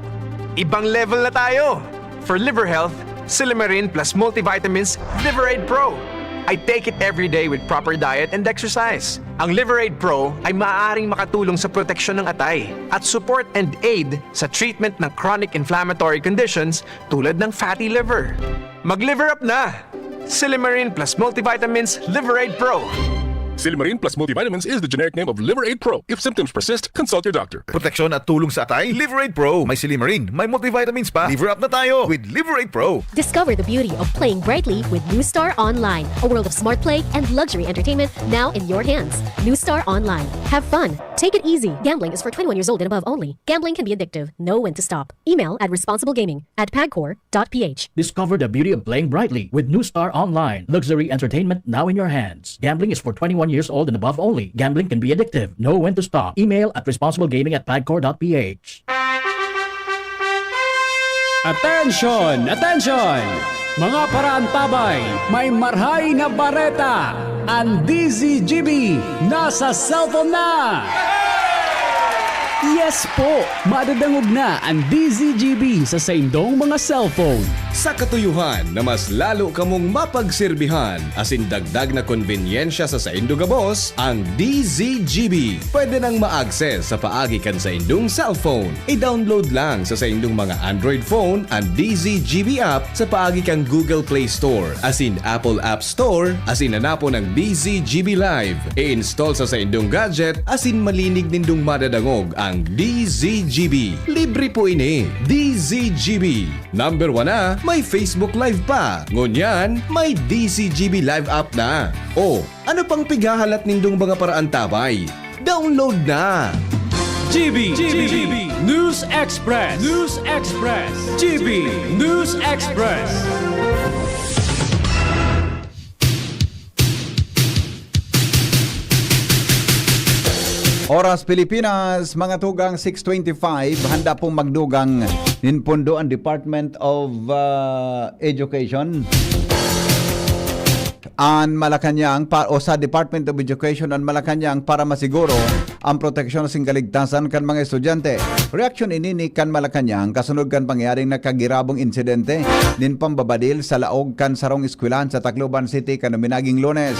Ibang level na tayo. For liver health, Silymarin plus multivitamins Liver Aid Pro. I take it every day with proper diet and exercise. Ang Liver Aid Pro ay maaaring makatulong sa proteksyon ng atay at support and aid sa treatment ng chronic inflammatory conditions tulad ng fatty liver. Mag-liver up na! Silymarin plus multivitamins Liver Aid Pro. Silymarin plus multivitamins is the generic name of Liver Aid Pro. If symptoms persist, consult your doctor. Proteksyon at tulong sa atay, Liver Aid Pro. May silymarin, may multivitamins pa. Liver up na tayo with Liver Aid Pro. Discover the beauty of playing brightly with New Star Online, a world of smart play and luxury entertainment now in your hands. New Star Online. Have fun. Take it easy. Gambling is for twenty-one years old and above only. Gambling can be addictive. Know when to stop. Email at responsiblegaming at pagcor dot p h. Discover the beauty of playing brightly with New Star Online. Luxury entertainment now in your hands. Gambling is for twenty-one years old and above only. Gambling can be addictive. Know when to stop. Email at responsiblegaming at pagcor dot p h. Attention! Attention! Mga paraantabay, may marhay na bareta! An D Z G B nasa cellphone na! Yes po! Madadangog na an D Z G B sa saindong mga cellphone. Sa katuyohan na mas lalo kamong mapagserbihan asin dagdag na konbenyensya sa saindo gabos, ang D Z G B pwede nang ma-access sa paagi kan saindong cellphone. I-download lang sa saindong mga Android phone an D Z G B app sa paagi kan Google Play Store asin Apple App Store asin hanapon ang D Z G B Live. I-install sa saindong gadget asin malinig nindong madadangog ang D Z G B. Libre po ini. D Z G B. Number one na, may Facebook Live pa. Ngunyan, may D Z G B Live app na. O, ano pang pighahalat nindong mga paraantabay? Download na! G B, G B, News Express, News Express, G B, News Express. Oras Pilipinas, mga tugang six twenty-five, handa pong magdugang nin pondo ang Department of ah, Education. an Malacañang pa, o sa Department of Education an Malacañang para masiguro an proteksyon asin kaligtasan kan mga estudyante. Reaksyon ini ni kan Malacañang kasunod kan pangyaring nakagirabong insidente nin pambabadil sa laog kan sarong eskwelahan sa Tacloban City kan minaging Lunes.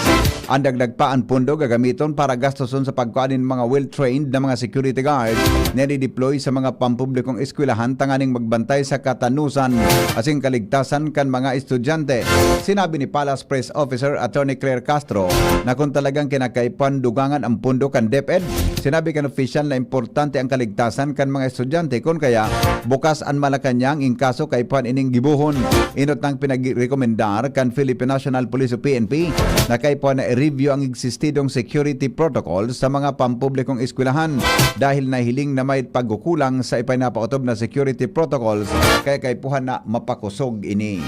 An dagdag pa an pondo gagamiton para gastoson sa pagkua nin mga well-trained na mga security guard na i-deploy sa mga pampublikong eskwelahan tanganing magbantay sa katanosan asin kaligtasan kan mga estudyante. Sinabi ni Palace Press Officer Attorney Claire Castro na kun talagang kinakaipuhan dugangan an pondo kan DepEd, sinabi kan opisyal na importante an kaligtasan kan mga estudyante, kun kaya bukas an Malacañang in kaso kaipuhan ining gibohon. Enot nang pinagrekomendar kan Philippine National Police o P N P na kaipuhan na i-review ang existidong security protocol sa mga pampublikong eskwelahan dahil nahiling na may pagkukulang sa ipinapaotob na security protocols kaya kaipuhan na mapakosog ini.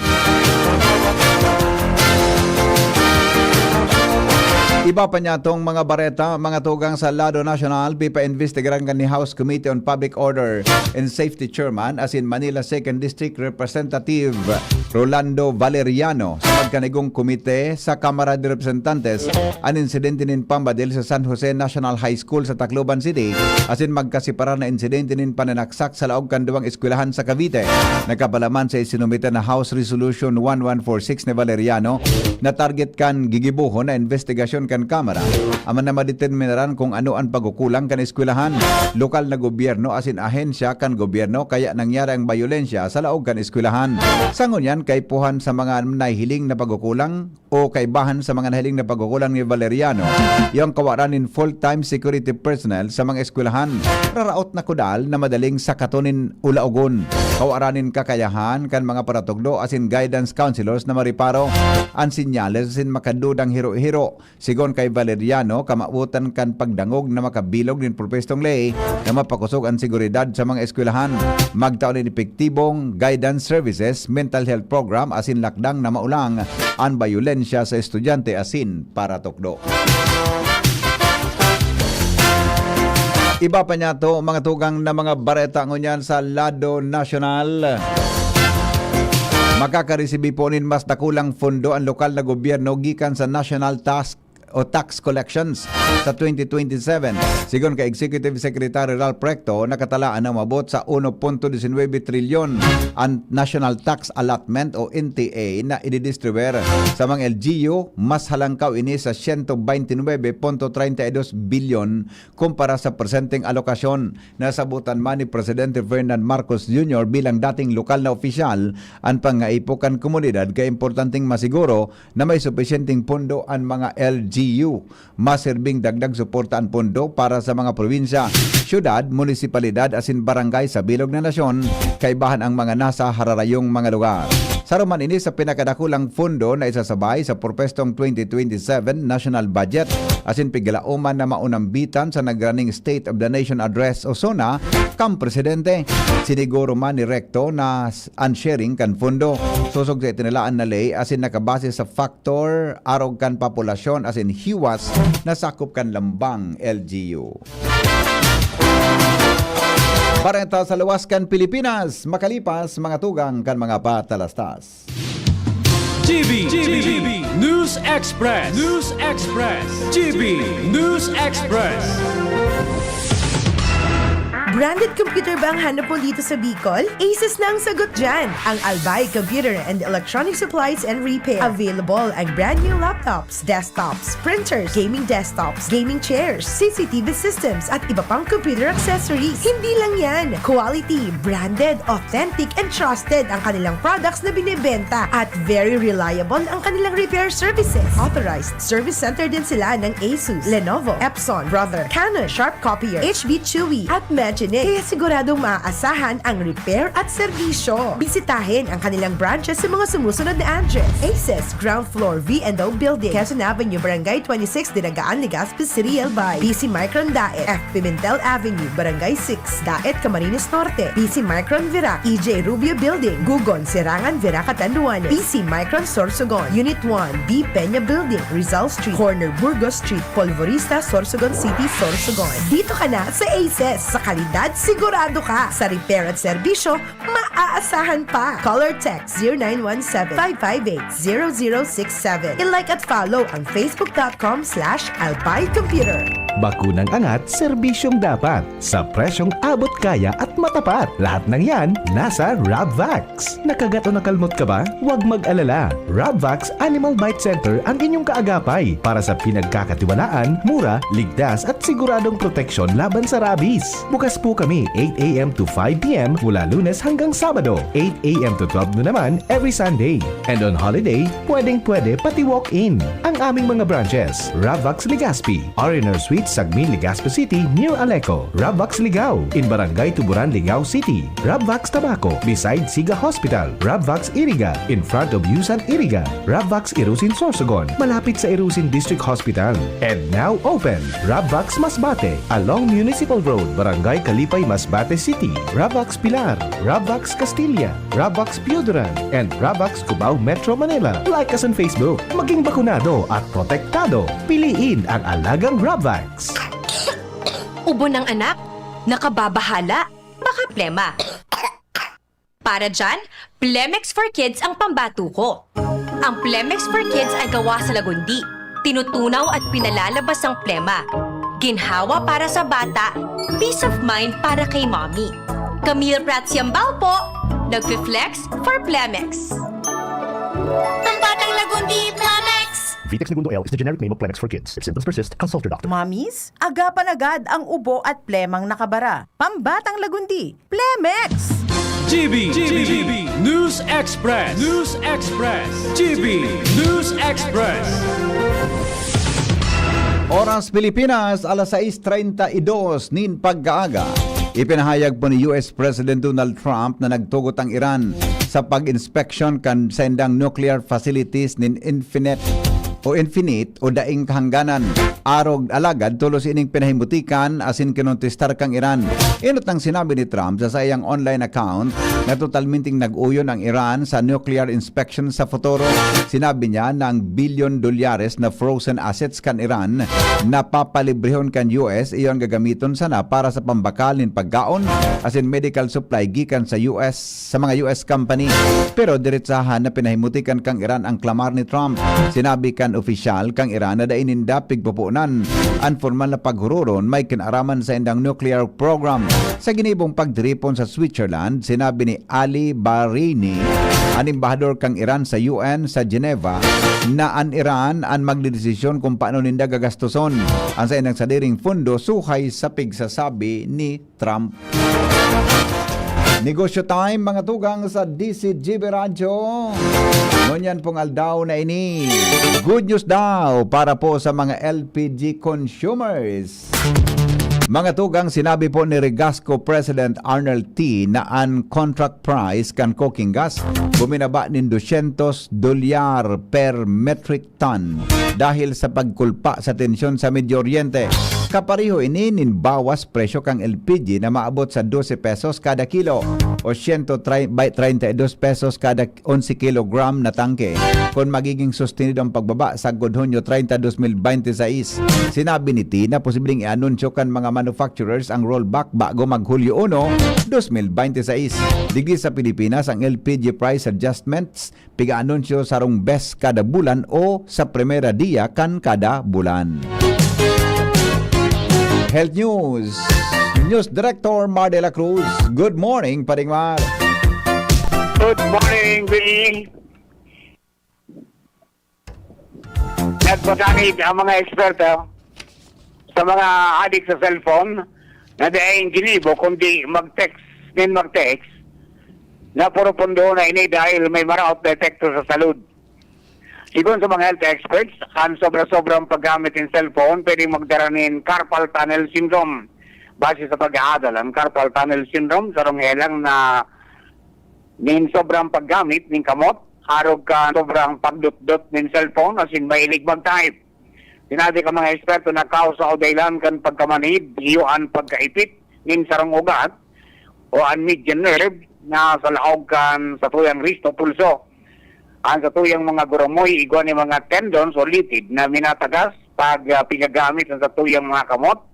Iba pa niya tong mga bareta, mga tugang sa lado nasyonal, pipaimbestigaran kan ni House Committee on Public Order and Safety Chairman asin Manila Second District Representative Rolando Valeriano sa magkanigong komite sa Kamara de Representantes an insidente nin pambadil sa San Jose National High School sa Tacloban City asin magkasiparar na insidente nin pananaksak sa laog kan duwang eskwelahan sa Cavite. Nagkapalaman sa isinumite na House Resolution one one four six ni Valeriano na target kan gigibohon na investigasyon kan Kamara aman na madeterminaran kung ano an pagkukulang kan eskwelahan, lokal na gobyerno asin ahensya kan gobyerno kaya nangyari ang bayolensya sa laog kan eskwelahan. Sa ngunyan, kaipuhan sa mga nahihiling na pagkukulang o kaibahan sa mga nahiling na pagkukulang ni Valeriano, yung kawaran nin full-time security personnel sa mga eskwelahan, raraot na kudal na madaling sakaton nin ulaogon, kawaran nin kakayahan kan mga paratukdo asin guidance counselors na mariparo an sinyales asin makadudang hiro-hiro. Sigon kay Valeriano, kamawotan kan pagdangog na makabilog nin propwestong ley na mapakosog an seguridad sa mga eskwelahan, magtao nin epektibong guidance services, mental health program asin lakdang na maulang an bayolensya sa estudyante asin paratukdo. Iba pa niya to, mga tugang na mga bareta ngunyan sa lado nasyonal. Makakaresibi po nin mas dakulang pondo an lokal na gobyerno gikan sa National Task o Tax Collections sa twenty twenty-seven. Sigon kay Executive Secretary Ralph Recto, nakatalaan na umabot sa uno punto disinwebe trilyon an National Tax Allotment o N T A na ididistribuer sa mga L G U. Mas halangkaw ini sa siyento baynte nuwebe punto treinta y dos bilyon kumpara sa presenteng alokasyon. Nasabotan man ni Presidente Ferdinand Marcos Junior bilang dating lokal na opisyal an pangaipo kan komunidad kaya importanteng masiguro na may supisyenteng pondo an mga L G U. Maserbing dagdag suporta an pondo para sa mga probinsya, syudad, munisipalidad asin barangay sa bilog na nasyon, kaibahan ang mga nasa hararayong mga lugar. Saro man ini sa pinakadakulang pondo na isasabay sa propwestong twenty twenty-seven national budget asin piglaoman na maunambitan sa nagraning State of the Nation Address o SONA kan presidente. Siniguro man ni Recto na s-, an sharing kan pondo sosog sa itinalaan na ley asin nakabase sa faktor arog kan populasyon asin hiwas na sakop kan lambang L G U. Bareta sa luwas kan Pilipinas, makalipas mga tugang kan mga patalastas. G B, G B, News Express, News Express, G B News Express. Branded computer ba ang hanap mo dito sa Bicol? Asus na ang sagot dyan! Ang Albay Computer and Electronic Supplies and Repair. Available ang brand new laptops, desktops, printers, gaming desktops, gaming chairs, C C T V systems, at iba pang computer accessories. Hindi lang yan! Quality, branded, authentic, and trusted ang kanilang products na binebenta at very reliable ang kanilang repair services. Authorized service center din sila ng Asus, Lenovo, Epson, Brother, Canon, Sharp Copier, H B Chewy, at Magine. Kaya siguradong maaasahan ang repair at serbisyo. Bisitahin ang kanilang branches sa mga sumusunod na address: Asus, ground floor, V and O Building, Quezon Avenue, Barangay twenty-six, Dinagaan, Legazpi City, Albay. B C Micron Daet, F Pimentel Avenue, Barangay six, Daet, Camarines Norte. B C Micron Virac, E J Rubio Building, Gugon, Serangan, Virac, Catanduanes. B C Micron Sorsogon, Unit one, B Peña Building, Rizal Street, corner Burgos Street, Polvorista, Sorsogon City, Sorsogon. Dito ka na sa Asus. Sa kalidad, sigurado ka. Sa repair at serbisyo, Aasahan pa! Call or text zero nine one seven, five five eight, zero zero six seven. I-like at follow ang facebook dot com slash alpine computer. Bakunang angat, serbisyong dapat, sa presyong abot kaya at matapat. Lahat ng yan, nasa Rabvax. Nakagat o nakalmot ka ba? Huwag mag-alala. Rabvax Animal Bite Center ang inyong kaagapay para sa pinagkakatiwalaan, mura, ligtas at siguradong proteksyon laban sa rabies. Bukas po kami eight a.m. to five p.m. mula Lunes hanggang Sabado, eight a.m. to twelve noon naman every Sunday. And on holiday, pwedeng-pwede pati walk-in. Ang aming mga branches, Ravax Legazpi, R and R Suites, Sagmin, Legazpi City, near Aleco, Ravax Ligao, in Barangay Tuburan, Ligao City, Ravax Tabaco, beside Siga Hospital, Ravax Iriga, in front of Yusan Iriga, Ravax Irusin Sorsogon, malapit sa Irusin District Hospital. And now open, Ravax Masbate, along Municipal Road, Barangay Kalipay, Masbate City, Ravax Pilar, Ravax Castilla, Ravax Pioduran, and Ravax Cubao, Metro Manila. Like us on Facebook. Maging bakunado at protektado. Piliin ang alagang Ravax. Ubo ng anak? Nakababahala? Baka plema. Para dyan, Plemex for Kids ang pambato ko. Ang Plemex for Kids ay gawa sa lagundi. Tinutunaw at pinalalabas ang plema. Ginhawa para sa bata, peace of mind para kay mommy. Camille Prats Yambao po, nagfi-flex for Plemex. Pambatang Lagundi, Plemex! Vitex Negundo L is the generic name of Plemex for kids. If symptoms persist, consult your doctor. Mommies, agapan agad ang ubo at plemang nakabara. Pambatang Lagundi, Plemex! G B, G B, News Express, News Express, G B, News Express. Oras Pilipinas, alas sais treinta y dos nin pagkaaga. Ipinahayag po ni U S President Donald Trump na nagtugot ang Iran sa pag-inspeksyon kan saindang nuclear facilities nin infinite o infinite o daing kahangganan. Arog alagad tolos ining pinahimutikan asin kinontestar kang Iran. Enot nang sinabi ni Trump sa saiyang online account na totalmenteng nag-uyon ang Iran sa nuclear inspection sa futuro. Sinabi niya na ang bilyon dolyares na frozen assets kan Iran na papalibrehon kan U S iyo an gagamiton sana para sa pambakal nin pagkaon asin medical supply gikan sa U S sa mga U S company. Pero diretsahan na pinahimutikan kang Iran ang klamar ni Trump. Sinabi kan opisyal kang Iran na dai ninda pigpoponan an formal na paghuroron may kinaraman sa indang nuclear program. Sa ginibong pagtiripon sa Switzerland, sinabi ni Ali Barini, an embahador kang Iran sa U N sa Geneva, na an Iran an magdedesisyon kung paano ninda gagastoson an saindang sadiring pondo suhay sa pigsasabi ni Trump. Negosyo Time, mga tugang sa D C G B Radyo. Ngunyan pong aldaw na ini, good news daw para po sa mga L P G consumers. Mga tugang, sinabi po ni Regasco President Arnold T na an contract price kan cooking gas buminaba nin dosyentos dolyar per metric ton dahil sa pagkulpa sa tensyon sa Medio Oriente. Kapareho ini nin bawas presyo kan L P G na maabot sa dose pesos kada kilo o siyento treinta y dos pesos kada onse kilogram na tangke kun magiging sustenido ang pagbaba sagkod Hunyo treinta, dos mil bente sais. Sinabi ni T na posibleng i-anunsyo kan mga manufacturers ang rollback bago mag Hulyo uno, dos mil bente sais. Digdi sa Pilipinas, ang L P G price adjustments piga-anunsyo sarong bes kada bulan o sa primera dia kan kada bulan. Health News. News Director Mar de la Cruz. Good morning, Paring Mar. Good morning, Bing. Nagpasanib ang mga eksperto sa mga adik sa cellphone na daing ginibo kundi mag-text nin mag-text na puro pundo na ini dahil may maraot na epekto sa salud. Sigon sa mga health experts, ang sobra-sobrang paggamit ng cellphone pwedeng magdara nin carpal tunnel syndrome. Base sa pag-aadal, ang carpal tunnel syndrome sarong helang na nin sobrang paggamit nin kamot, arog kan sobrang pagdotdot nin cellphone asin mahilig mag-type. Sinabi kan mga eksperto na kausa o dahilan kan pagkamanhid iyo an pagkaipit nin sarong ugat o an median nerve na sa laog kan satuyang wrist o pulso. An satuyang mga gurumboy igwa nin mga tendons o litid na minatagas pag ah, pigagamit an satuyang mga kamot.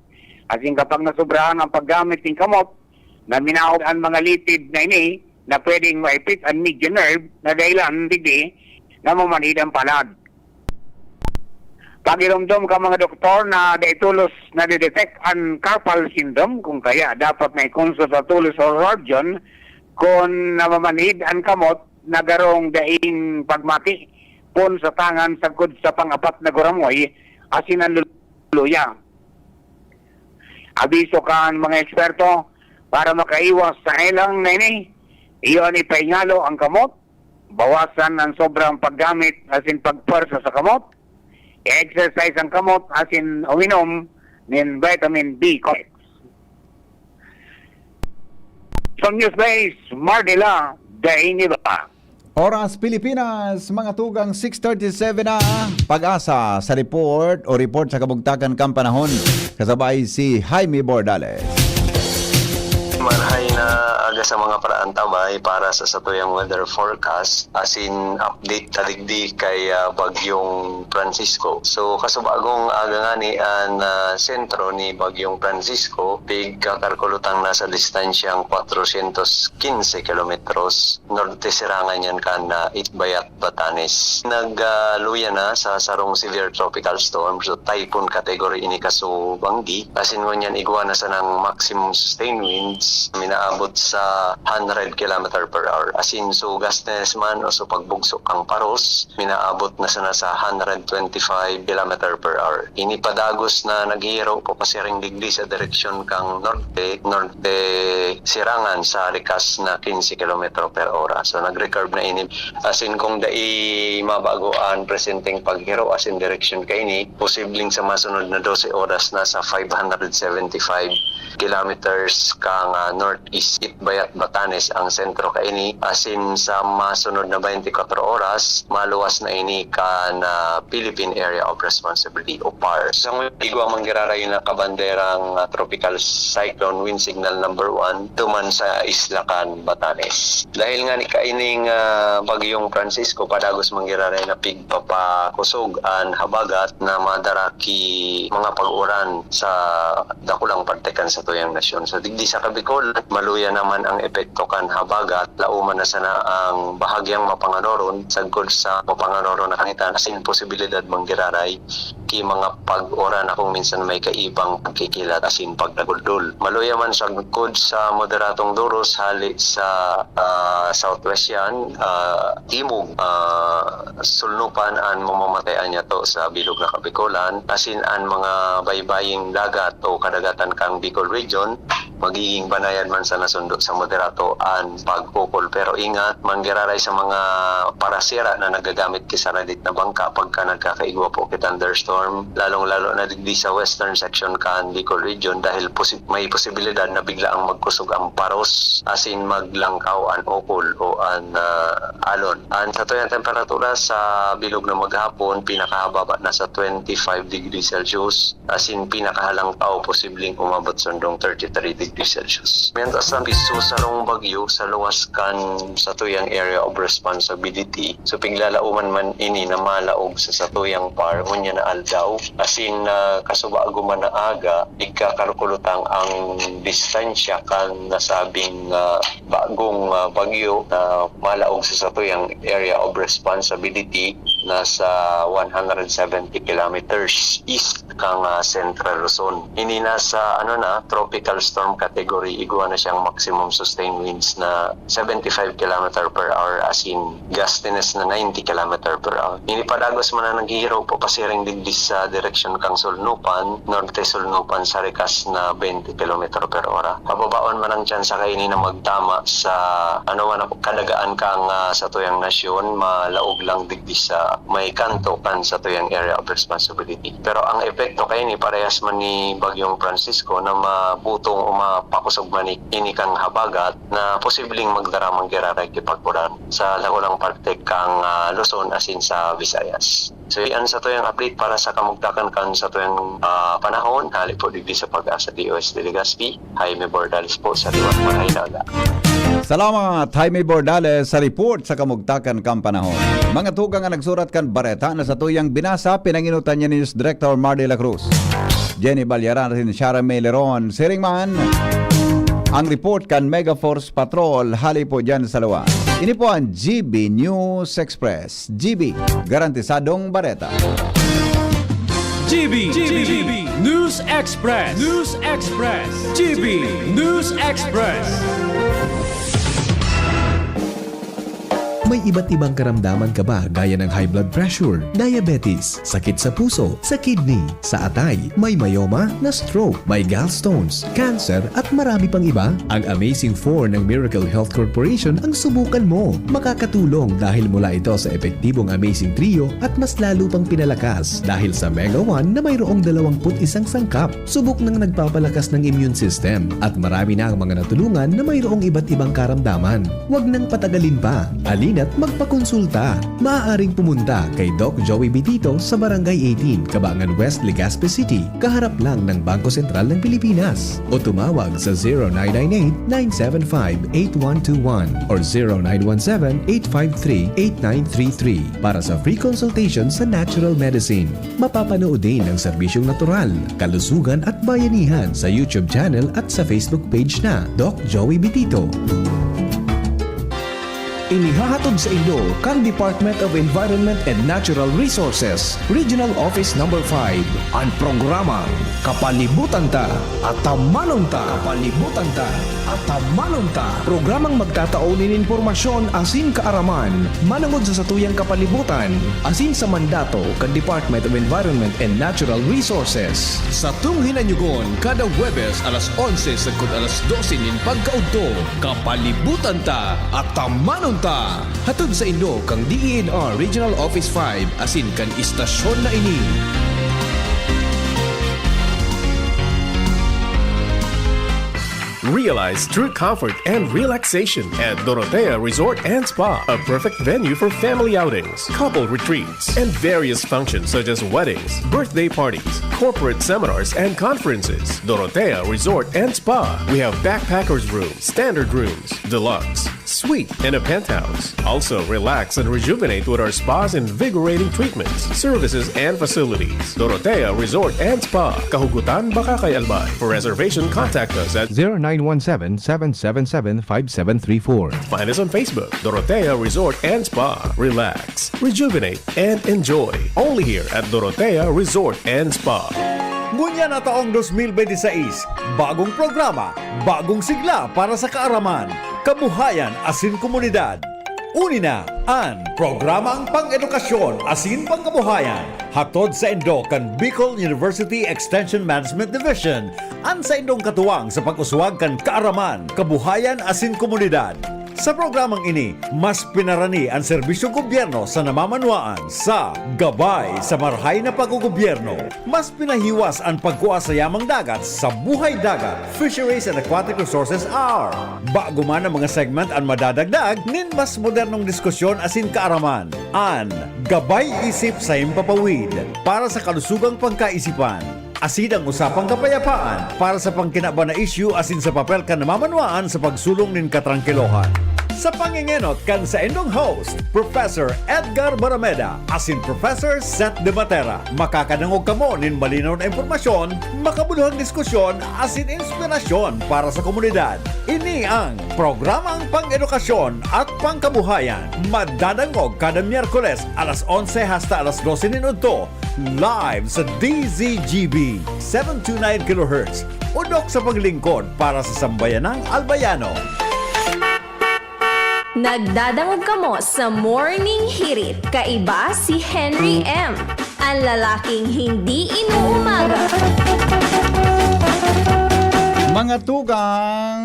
Asin kapag nasobrahan ang paggamit nin kamot, na minahog an mga litid na ini, na pwedeng maipit an median nerve na dahilan digdi na mamanhid an palad. Pagiromdom kan mga doktor na dai tolos nadidetect an carpal syndrome, kung kaya dapat na i-consult sa tolos o surgeon kun namamanhid an kamot na garong daing pagmati kun sa tangan sagkod sa pangapat na guramoy asin an luluya. Abiso kan mga eksperto, para makaiwas sa helang na ini, iyo an ipahingalo ang kamot, bawasan ang sobrang paggamit asin pagpwersa sa kamot, i-exercise ang kamot asin uminom nin vitamin B complex. Sa News Base, Mardila Dainiba. Oras Pilipinas, mga tugang six thirty-seven na. Pag-asa sa report o report sa kabugtakan kan panahon. Kasabay si Jaime Bordales. Marhay na aga sa mga paraantabay para sa satuyang weather forecast, asin update ta digdi kay, ah, Bagyong Francisco. So, kasubagong aga ngani an, ah, sentro ni Bagyong Francisco, pigkakalkulutang nasa distansyang kwatrosyentos kinse kilometros, norte sirangan yan kan, ah, Itbayat, Batanes. Nag, ah, luya na sa sarong severe tropical storm, so typhoon category ini kaso banggi. Asin ngunyan igwa na sanang maximum sustained winds, minaabot sa hundred kilometer per hour. Asin so gustiness man o so pagbugso kan paros, minaabot na sana sa hundred twenty-five kilometer per hour. Ini padagos na naghihiro po pasiring digdi sa direksyon kan norte, norte sirangan sa rikas na kinse kilometro per ora. So, nag-recurve na ini. Asin kung dai mabago an presenteng paghiro asin direksyon kaini, posibleng sa masunod na dose oras nasa five hundred seventy-five kilometers kan, ah, northeast Itbayat, Batanes ang sentro kaini. Asin sa masunod na twenty-four oras, maluwas na ini kan, ah, Philippine Area of Responsibility o PAR. Sa igwa man giraray na kabanderang, ah, tropical cyclone wind signal number one duman sa Isla kan Batanes. Dahil ngani kaining, ah, Bagyong Francisco, padagos man giraray na pigpapakosog an habagat na madara ki mga pag-uran sa dakulang parte kan satuyang nasyon. So, digdi sa Kabicol, maluya naman ang epekto kan habagat. Lauman na sana ang bahagyang mapanganoron, sagkod sa mapanganoron na kalangitan, asin posibilidad man giraray ki mga pag-uran na kung minsan may kaibang pagkikilat asin pagdaguldol. Maluya man sagkod sa moderadong duros hali sa, ah, southwest yan, ah, timog, ah, sulnupan an mamamatayan niyato sa bilog na Kabikolan, asin an mga baybaying dagat o kadagatan kan Bicol Region, magiging banayad man sana sundo sa moderato an pag-ukol. Pero ingat, manggiraray sa mga parasira na nagagamit ki saradit na bangka pagka nagkakaigwa po ki thunderstorm, lalong-lalo na digdi sa western section kan Bicol Region, dahil posi-, may posibilidad na bigla ang magkusog ang paros, asin maglangkaw an ukol o an, ah, alon. An satuyang temperatura sa bilog na maghapon, pinakahababa na sa twenty-five degrees Celsius, asin pinakahalangkaw posibleng umabot sundong thirty-three degrees Celsius. Mientras tanto, so sarong bagyo sa luwas kan satuyang area of responsibility. So, piglalauman man ini na malaog sa satuyang PAR, ngunyan na aldaw. Asin, ah, kasubago man na aga, igkakalkulutang ang distansya kan nasabing, ah, bagong, ah, bagyo na malaog sa satuyang area of responsibility, nasa one hundred seventy kilometers east kan, ah, Central Luzon. Ini nasa, ano na, tropical storm category, igwa na siyang maximum sustained winds na seventy-five kilometer per hour, asin gustiness na ninety kilometer per hour. Ini padagos man na naghihiro po pasiring digdi sa direksyon kan sulnupan, norte sulnupan sa rikas na twenty kilometer per ora. Pababaon man ang tsansa kaini na magtama sa, ano man, kadagaan kan, ah, satuyang nasyon, malaog lang digdi sa may kanto kan satuyang area of responsibility. Pero ang epekto kaini parehas man ni Bagyong Francisco na mabutong o mapakusog man ni, ini kan habagat na posibleng magdara man giraray ki pag-uran sa dakulang parte kan, ah, Luzon asin sa Visayas. So, iyan satuyang update para sa kamugtakan kan satuyang, ah, panahon. Hali po digdi sa Pag-asa D O S Legazpi, Jaime Bordales po sa Liwat Marhay Daga. Salamat, Jaime Bordales, sa report sa kamugtakan kan panahon. Mga tugang an nagsurat kan bareta na satuyang binasa, pinanginutan niya ni News Director Mardy La Cruz, Jenny Balyaran, asin Shara May Leron. Siring man, Ang report kan Megaforce Patrol hali po dyan sa luwa. Ini po ang G B News Express. G B, garantisadong bareta. G B, G B, News Express, News Express, G B News Express. May iba't ibang karamdaman ka ba gaya ng high blood pressure, diabetes, sakit sa puso, sa kidney, sa atay, may myoma, na-stroke, may gallstones, cancer at marami pang iba? Ang Amazing four ng Miracle Health Corporation ang subukan mo. Makakatulong dahil mula ito sa epektibong Amazing Trio at mas lalo pang pinalakas dahil sa Mega one na mayroong dalawang put isang sangkap. Subok nang nagpapalakas ng immune system at marami na ang mga natulungan na mayroong iba't ibang karamdaman. Huwag nang patagalin pa. Halina't magpakonsulta. Maaaring pumunta kay Doc Joey Bitito sa Barangay eighteen, Cabangan West, Legazpi City, kaharap lang ng Bangko Sentral ng Pilipinas. O tumawag sa zero nine nine eight, nine seven five, eight one two one or zero nine one seven, eight five three, eight nine three three para sa free consultation sa natural medicine. Mapapanood din ang serbisyong natural, kalusugan at bayanihan sa YouTube channel at sa Facebook page na Doc Joey Bitito. Inihahatod sa inyo kan Department of Environment and Natural Resources, Regional Office Number five, an programang Kapalibutan Ta, Atamanon Ta. Kapalibutan Ta, Atamanon Ta. Programang magtatao nin impormasyon asin kaaraman manongod sa satuyang kapalibutan asin sa mandato kan Department of Environment and Natural Resources. Satong hinanyugon kada Huwebes alas onse sagkod alas dose nin pagkaudto. Kapalibutan Ta, Atamanon Ta. Hatod sa inyo kan D E N R Regional Office five asin kan istasyon na ini. Realize true comfort and relaxation at Dorotea Resort and Spa, a perfect venue for family outings, couple retreats, and various functions such as weddings, birthday parties, corporate seminars, and conferences. Dorotea Resort and Spa. We have backpackers room, standard rooms, deluxe, suite, and a penthouse. Also, relax and rejuvenate with our spa's invigorating treatments, services, and facilities. Dorotea Resort and Spa, Kahugutan, Bacacay, Albay. For reservation, contact us at zero nine one seven, seven seven seven, five seven three four. Find us on Facebook, Dorotea Resort and Spa. Relax, rejuvenate, and enjoy. Only here at Dorotea Resort and Spa. Ngunyan na taong dos mil benti sais, bagong programa, bagong sigla para sa kaaraman, kabuhayan asin komunidad. Uni na an programang pang-edukasyon asin pangkabuhayan, hatod saindo kan Bicol University Extension Management Division, an saindong katuwang sa pag-uswag kan kaaraman, kabuhayan asin komunidad. Sa programang ini, mas pinarani an serbisyong gobyerno sa namamanwaan sa Gabay sa Marahay na Pag-ogobyerno. Mas pinahiwas an pagkua sa yamang dagat sa Buhay Dagat, Fisheries and Aquatic Resources Hour. Bago man ang mga segment an madadagdag nin mas modernong diskusyon asin kaaraman. An Gabay Isip sa Himpapawid para sa kalusugang pangkaisipan. Asin ang usapang kapayapaan para sa pangkinaban na isyu asin sa papel kan namamanwaan sa pagsulong nin katrangkilohan. Sa pangengenot kan saindong host, Professor Edgar Barameda asin Professor Seth De Matera, makakadangog kamo nin malinaw na impormasyon, makabuluhang diskusyon asin inspirasyon para sa komunidad. Ini ang programang pang-edukasyon at pangkabuhayan. Madadangog kada Miyerkules alas onse hasta alas dose nin udto, live sa D Z G B seven two nine kilohertz, udok sa paglingkod para sa sambayanang Albayano. Nagdadangog kamo sa Morning Hirit. Kaiba si Henry M, an lalaking hindi inuumaga. Mga tugang,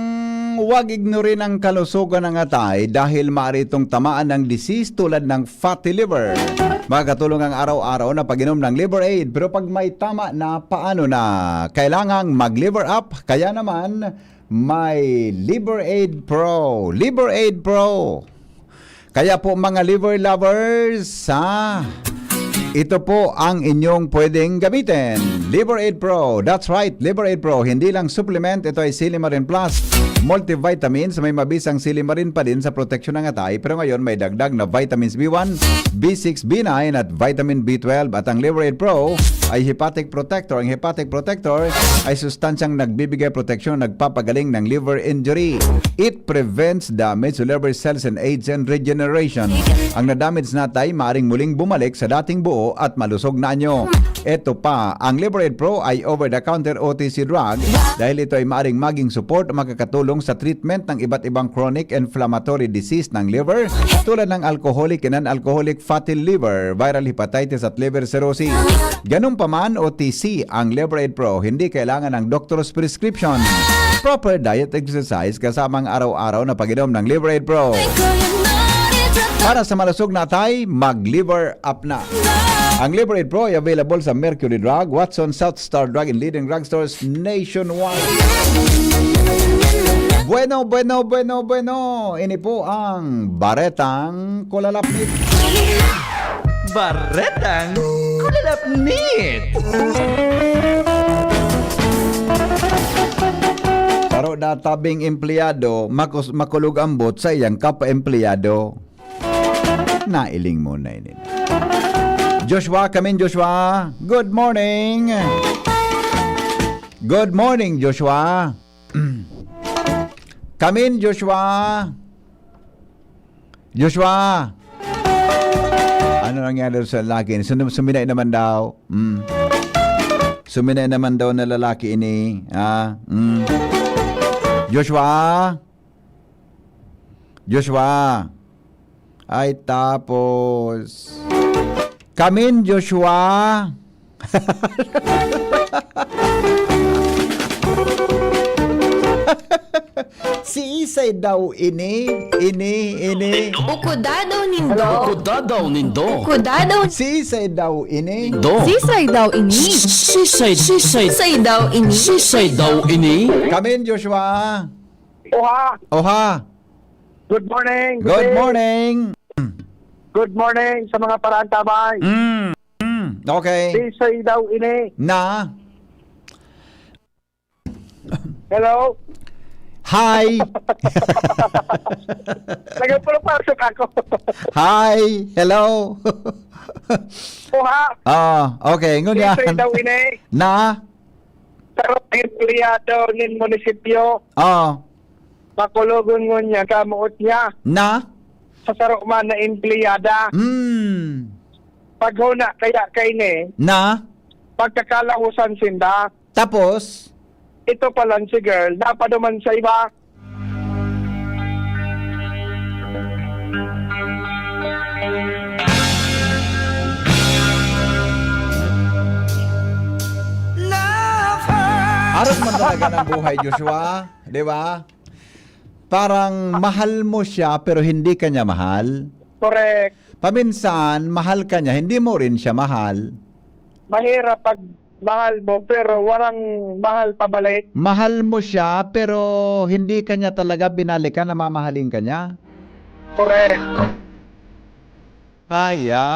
huwag ignorin ang kalusugan ng atay dahil maaari itong tamaan ng disease tulad ng fatty liver. Makakatulong ang araw-araw na pag-inom ng Liver Aid, pero pag may tama na, paano na? Kailangang mag-liver up, kaya naman may Liver Aid Pro. Liver Aid Pro! Kaya po, mga liver lovers, ha? Ito po ang inyong pwedeng gamitin. Liver Aid Pro. That's right, Liver Aid Pro. Hindi lang supplement, ito ay Silimarin Plus. Multivitamins, may mabisang silimarin pa din sa proteksyon ng atay, pero ngayon may dagdag na vitamins B one, B six, B nine at vitamin B twelve. At ang Liver Aid Pro, ay hepatic protector. Ang hepatic protector ay sustansyang nagbibigay proteksyon, nagpapagaling ng liver injury. It prevents damage to liver cells and aids in regeneration. Ang na-damage na atay maaring muling bumalik sa dating buo at malusog na anyo. Ito pa, ang Liver Aid Pro ay over-the-counter O T C drug dahil ito ay maaring maging support o makakatulong sa treatment ng iba't ibang chronic inflammatory disease ng liver tulad ng alcoholic and non-alcoholic fatty liver, viral hepatitis at liver cirrhosis. Ganun pa man, O T C ang Liver Aid Pro, hindi kailangan ng doctor's prescription. Proper diet, exercise, kasama ang araw-araw na pag-inom ng Liver Aid Pro. Para sa malusog na atay, mag-Liver Up na. Ang Liver Aid Pro ay available sa Mercury Drug, Watson, South Star Drug, and leading drugstores nationwide. Bueno, bueno, bueno, bueno. Ini po ang Baretang Kulalapnit. Baretang Kulalapnit. Saro na tabing empleyado, makus-, makulog ang bot sa iyang kapwa-empleyado. Nailing mo na ini. Joshua, come in, Joshua. Good morning. Good morning, Joshua. Come in, Joshua. Joshua. Ano nangyari sa lalaki? Sum-, suminay naman daw. Mm. Suminay naman daw na lalaki ini. Ah, mm. Joshua. Joshua. Ay, tapos. Kamin, Joshua. Siisay daw ini? Ini, ini. Ukudado nindo. Ukudado nindo. Ukudado. Siisay daw ini? Do. Sisay daw ini? Sisay, sisay. Sisay daw ini? Sisay daw ini? Kamin, Joshua. Oha. Oha. Good morning. Good Jose. Morning. Good morning sa mga paraantabay. Mm. Mm. Okay. Sisay daw ini? Na? Hello? Hi. Nagpapasok ako. Hi. Hello. Oha. Ah, okay. Ngunyan. Sisay daw ini? Na? Sarong empleyado nin munisipyo. Ah. Makulogon ngunyan, kamoot niya. Na? Sa saro man na empleyada. Hmm. Paghuna kaya kaini, Na? Pagkakalahosan sinda. Tapos? Ito palan si girl, napaduman sa iba. Arog man talaga ng buhay, Joshua, di ba? Parang mahal mo siya, pero hindi ka niya mahal. Correct. Paminsan, mahal ka niya, hindi mo rin siya mahal. Mahirap pag mahal mo, pero walang mahal pabalik. Mahal mo siya, pero hindi ka niya talaga binalikan, namamahalin ka niya. Correct. Kaya,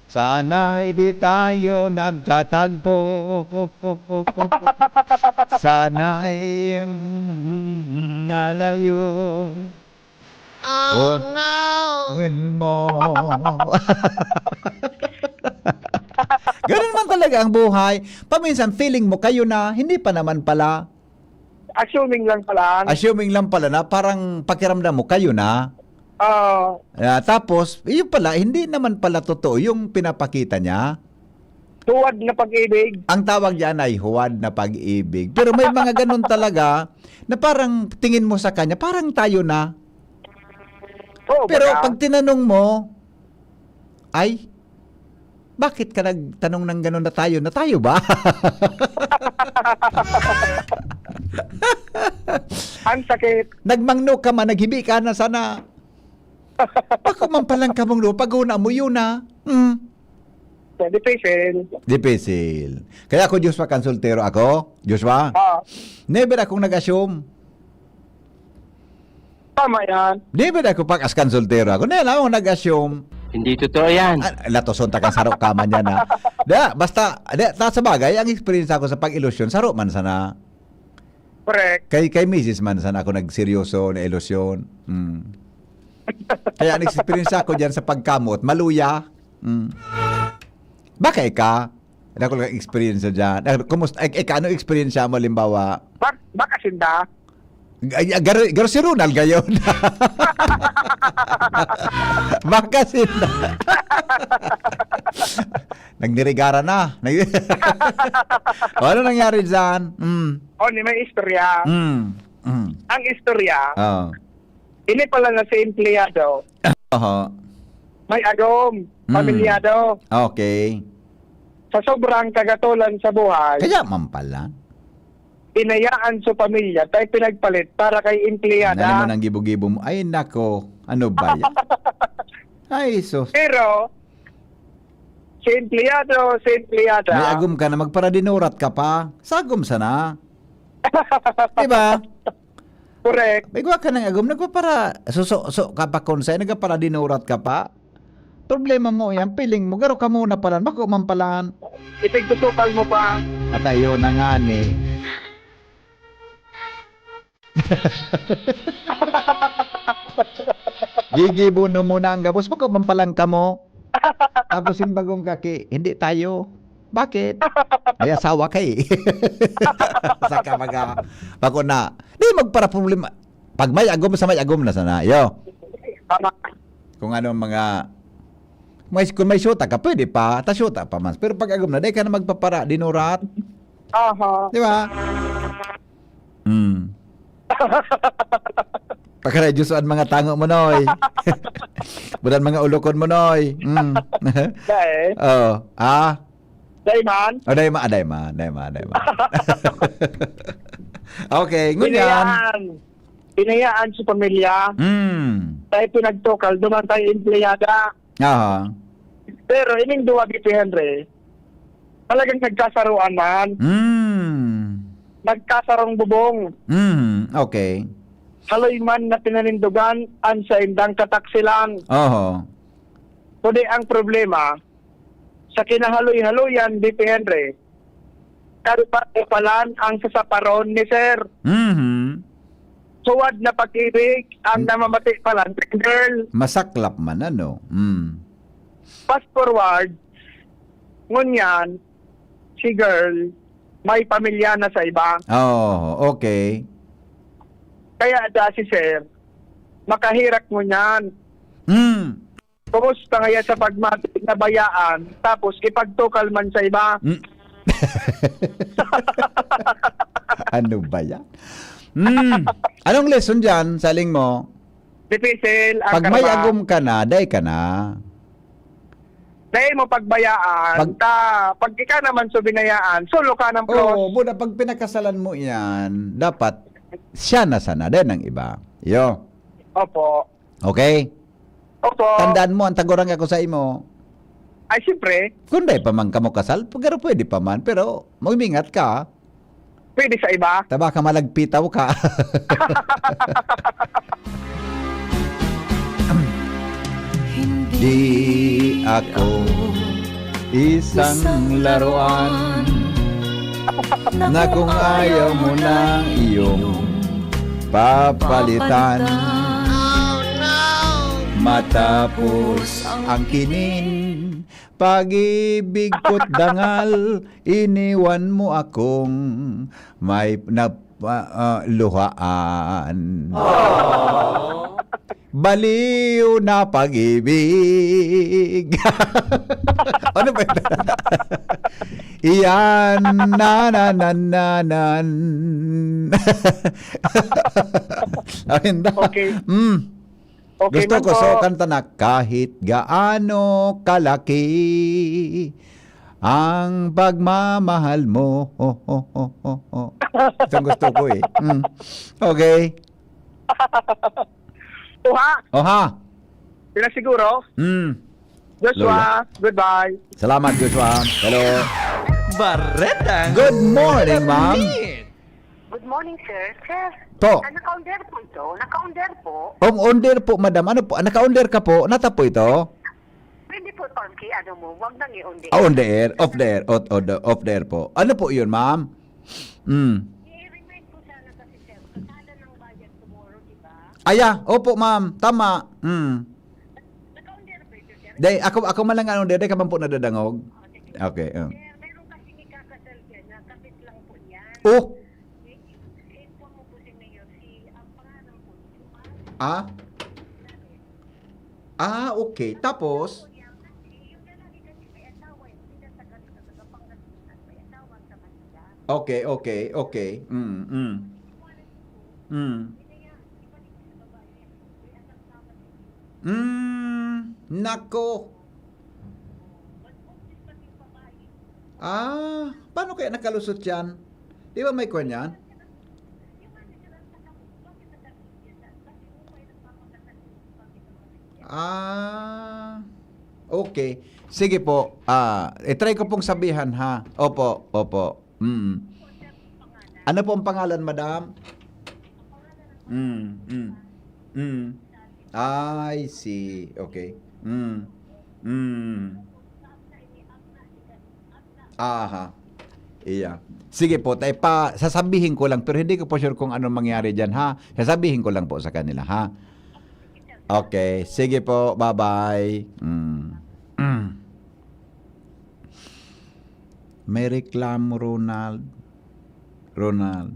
sana'y di tayo nagtatagpo. Sana'y, mm, nalayo. Oh, no! Mo. Ganun man talaga ang buhay. Paminsan, feeling mo kayo na, hindi pa naman pala. Assuming lang pala. Assuming lang pala na parang pakiramdam mo kayo na. Oo. Ah, tapos, yun pala, hindi naman pala totoo yung pinapakita niya. Huwad na pag-ibig. Ang tawag diyan ay huwad na pag-ibig. Pero may mga ganun talaga na parang tingin mo sa kanya, parang tayo na. Oo, Pero baga. Pag tinanong mo, "Ay, bakit ka nagtanong ng ganun na tayo? Na tayo ba?" Ang sakit. Nagmangno ka man, naghibi ka na sana. Bako man palang kamong lupa, guna mo yun, ah. Mm. Dipisil. Dipisil. Kaya ako, Joshua, konsultero ako. Joshua? Oo. Never akong nag-assume. Tama yan. Never ako pag as konsultero ako. Never akong nag-assume. Hindi totoo yan. Ah, latoson ta kan saro ka man yan, ha? Da, basta, da, ta, sa bagay, ang experience ako sa pag-ilusyon, saro man sana. Correct. Kay, kay misis man sana ako nagseryoso na ilusyon. Mm. Kaya ang experience ako dyan sa pagkamot, maluya. Mm. Baka ika, dako lang experience dyan. Ah, kumusta? Ik-, ika, ano experience mo, halimbawa? Bak-, baka sinda? Ay, ah, garo, garo si Ronald gayon. Baka sinda. Nagnirigara na. Nag-, o, ano nangyari dyan? Mm. O, ni may istorya. Mm. Mm. Ang istorya, Oo. ini pala na si empleyado. Oho. May agom, Mm. pamilyado. Okay. Sa sobrang kagatolan sa buhay, Kaya man pala. inayaan sa pamilya tayo pinagpalit para kay empleyada. Nani mo nang gibo-gibo mo? Ay, nako. Ano ba yan? Ay, sus. Pero, si empleyado, si empleyada. May agom ka na, magparadinurat ka pa. Sagom sana. Diba? Correct. May gawa ka ng agom, nagpapara-, suso-, so, ka pa kung sa'yo, nagpaparadinurat ka pa. Problema mo yan, feeling mo, garo ka muna palan, bako man palan. Ipigtutukal mo pa. At ayun na nga ni. Gigibo no muna ang gabos, bako man palan kamo. Tapos yung bagong kaki, hindi tayo. Bakit? May asawa ka eh. Saka mag-, bako na. Di magpara problema. Pag may agom sa may agom na sana. Yo. Tama. Kung ano mga, may, kung may syuta ka, pwede pa. Ta syuta pa man. Pero pag agom na, dahil ka na magpapara, dinurat. Aha. Di ba? Hmm. Pagkaray, Diyos, ang mga tango mo, Noy. Budan mga ulokon mo, Noy. Hmm. Dahil? Oh. Ah? Dahil man? Oh, dahil man, ah, dahil man, dahil man, dahil man. Okay, ngunyan. Hinayaan. Hinayaan sa pamilya. Hmm. Tayo pinagtukal, duman tayo empleyada. Aha. Pero ining duwa, B P Henry, talagang nagkasaruan man. Hmm. Nagkasarong bubong. Hmm, okay. Haloy man na pinanindugan an saindang kataksilan. Oho. Kundi ang problema, sa kinahaloy-haloyan, B P Henry, karo pa palan ang sasaparon ni sir. Mhm. Huwad na pag-ibig ang Hmm. namamati palan, girl. Masaklap man, ano? Hmm. Fast forward, ngunyan, si girl, may pamilya na sa iba. Oh, okay. Kaya da si sir, makahirak ngunyan. Hmm. Kumusta ngaya sa pagmati na bayaan, tapos ipagtukal man sa iba? Hmm. Ano ba yan? Hmm. Anong lesson dyan, saling mo? Dipisil ang Pag may karma. Agom ka na, day ka na. Dahil mo pagbayaan, Pag ta, pag ika naman so binayaan, solo ka ng plus. Oo, buda, pag pinakasalan mo yan, dapat siya na sana, day ng iba. Yo. Opo. Okay? Opo. Tandaan mo, ang tagurang ako sa imo. Ay, siyempre. Kung day pa man kamo kasal, pero pwede pa man, pero mag-ingat ka. Pwede sa iba? Taba ka, malagpitaw ka. Di ako isang laruan na kung ayaw mo na iyong papalitan. Matapos ang kinin, pag-ibig ko't dangal, iniwan mo akong may na, ah, ah, luhaan. Baliw na pag-ibig. Ano ba yun? Iyan, na, na, na, na, nan. Ayun daw. Okay. Mm. Okay Gusto man ko po. So kanta na, "Kahit gaano kalaki ang pagmamahal mo." Itong gusto ko eh. Mm. Okay. Oha. Oha. Pinasiguro. Mm. Joshua, Lola. Goodbye. Salamat, Joshua. Hello. Barretang Good morning, ma'am. Good morning, sir. Sir, Po. Ah, naka-on-air po ito? Naka-on-air po? On, on-air po, madam. Ano po? Naka-on-air ka po? Nata po ito? Pwede po, Tom, kay ano mo, wag nang i-on the Ah, on the air. Off the air. Off, off the, off the air po. Ano po yun, ma'am? Mm. I-remind ko sana kasi, sir, kasala ng bayad tomorrow, di ba? Aya, opo, ma'am. Tama. Mm. Naka-on-air po ito, sir? Day, ako, ako man lang on-air, day ka man po nadadangog. Okay, um. Sir, meron kasi ikakasal dyan na kapit lang po yan. Oh! I-, i-inform mo po si Mayor, si, ang pangalan po ni Joanne. Ah? Ah, okay. Tapos? Yung, yung lalaki kasi may asawa, hindi na taga rito, taga Pangasinan, may asawa sa Manila. Okay, okay, okay. Mm, mm. Mm. Mm, nako. Ah, paano kaya nakalusot yan? Di ba may kwan yan? Ah, okay. Sige po. Ah, i-try ko pong sabihan ha. Opo, opo. Mm. Ano po ang pangalan, madam? Mm, mm. Mm. I see. Okay. Mm. Mm. Aha. Iya. Sige po, tay pa, sasabihin ko lang, pero hindi ko po sure kung anong mangyari diyan ha. Sasabihin ko lang po sa kanila ha. Okay, sige po, bye-bye. Mm. Mm. May reklamo, Ronald. Ronald.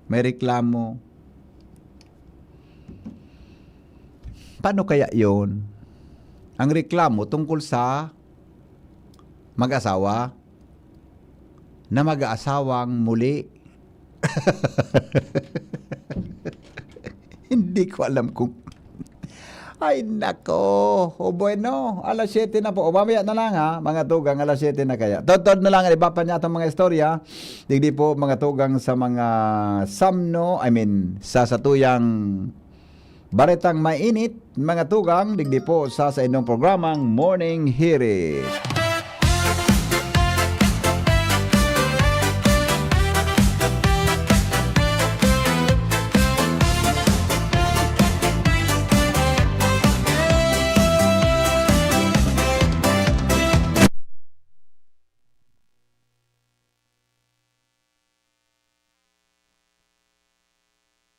May reklamo. Paano kaya yon? Ang reklamo tungkol sa mag-asawa na mag-aasawang muli. Hindi ko alam kung... Ay, nako. O bueno, alas siyete na po. O mamaya na lang ha, mga tugang, alas siyete na kaya. Todtod na lang, iba pa niya itong mga istorya. Digdi po, mga tugang sa mga samno, I mean, sa satuyang baretang mainit, mga tugang, digdi po sa, sa inyong programang Morning Hirit.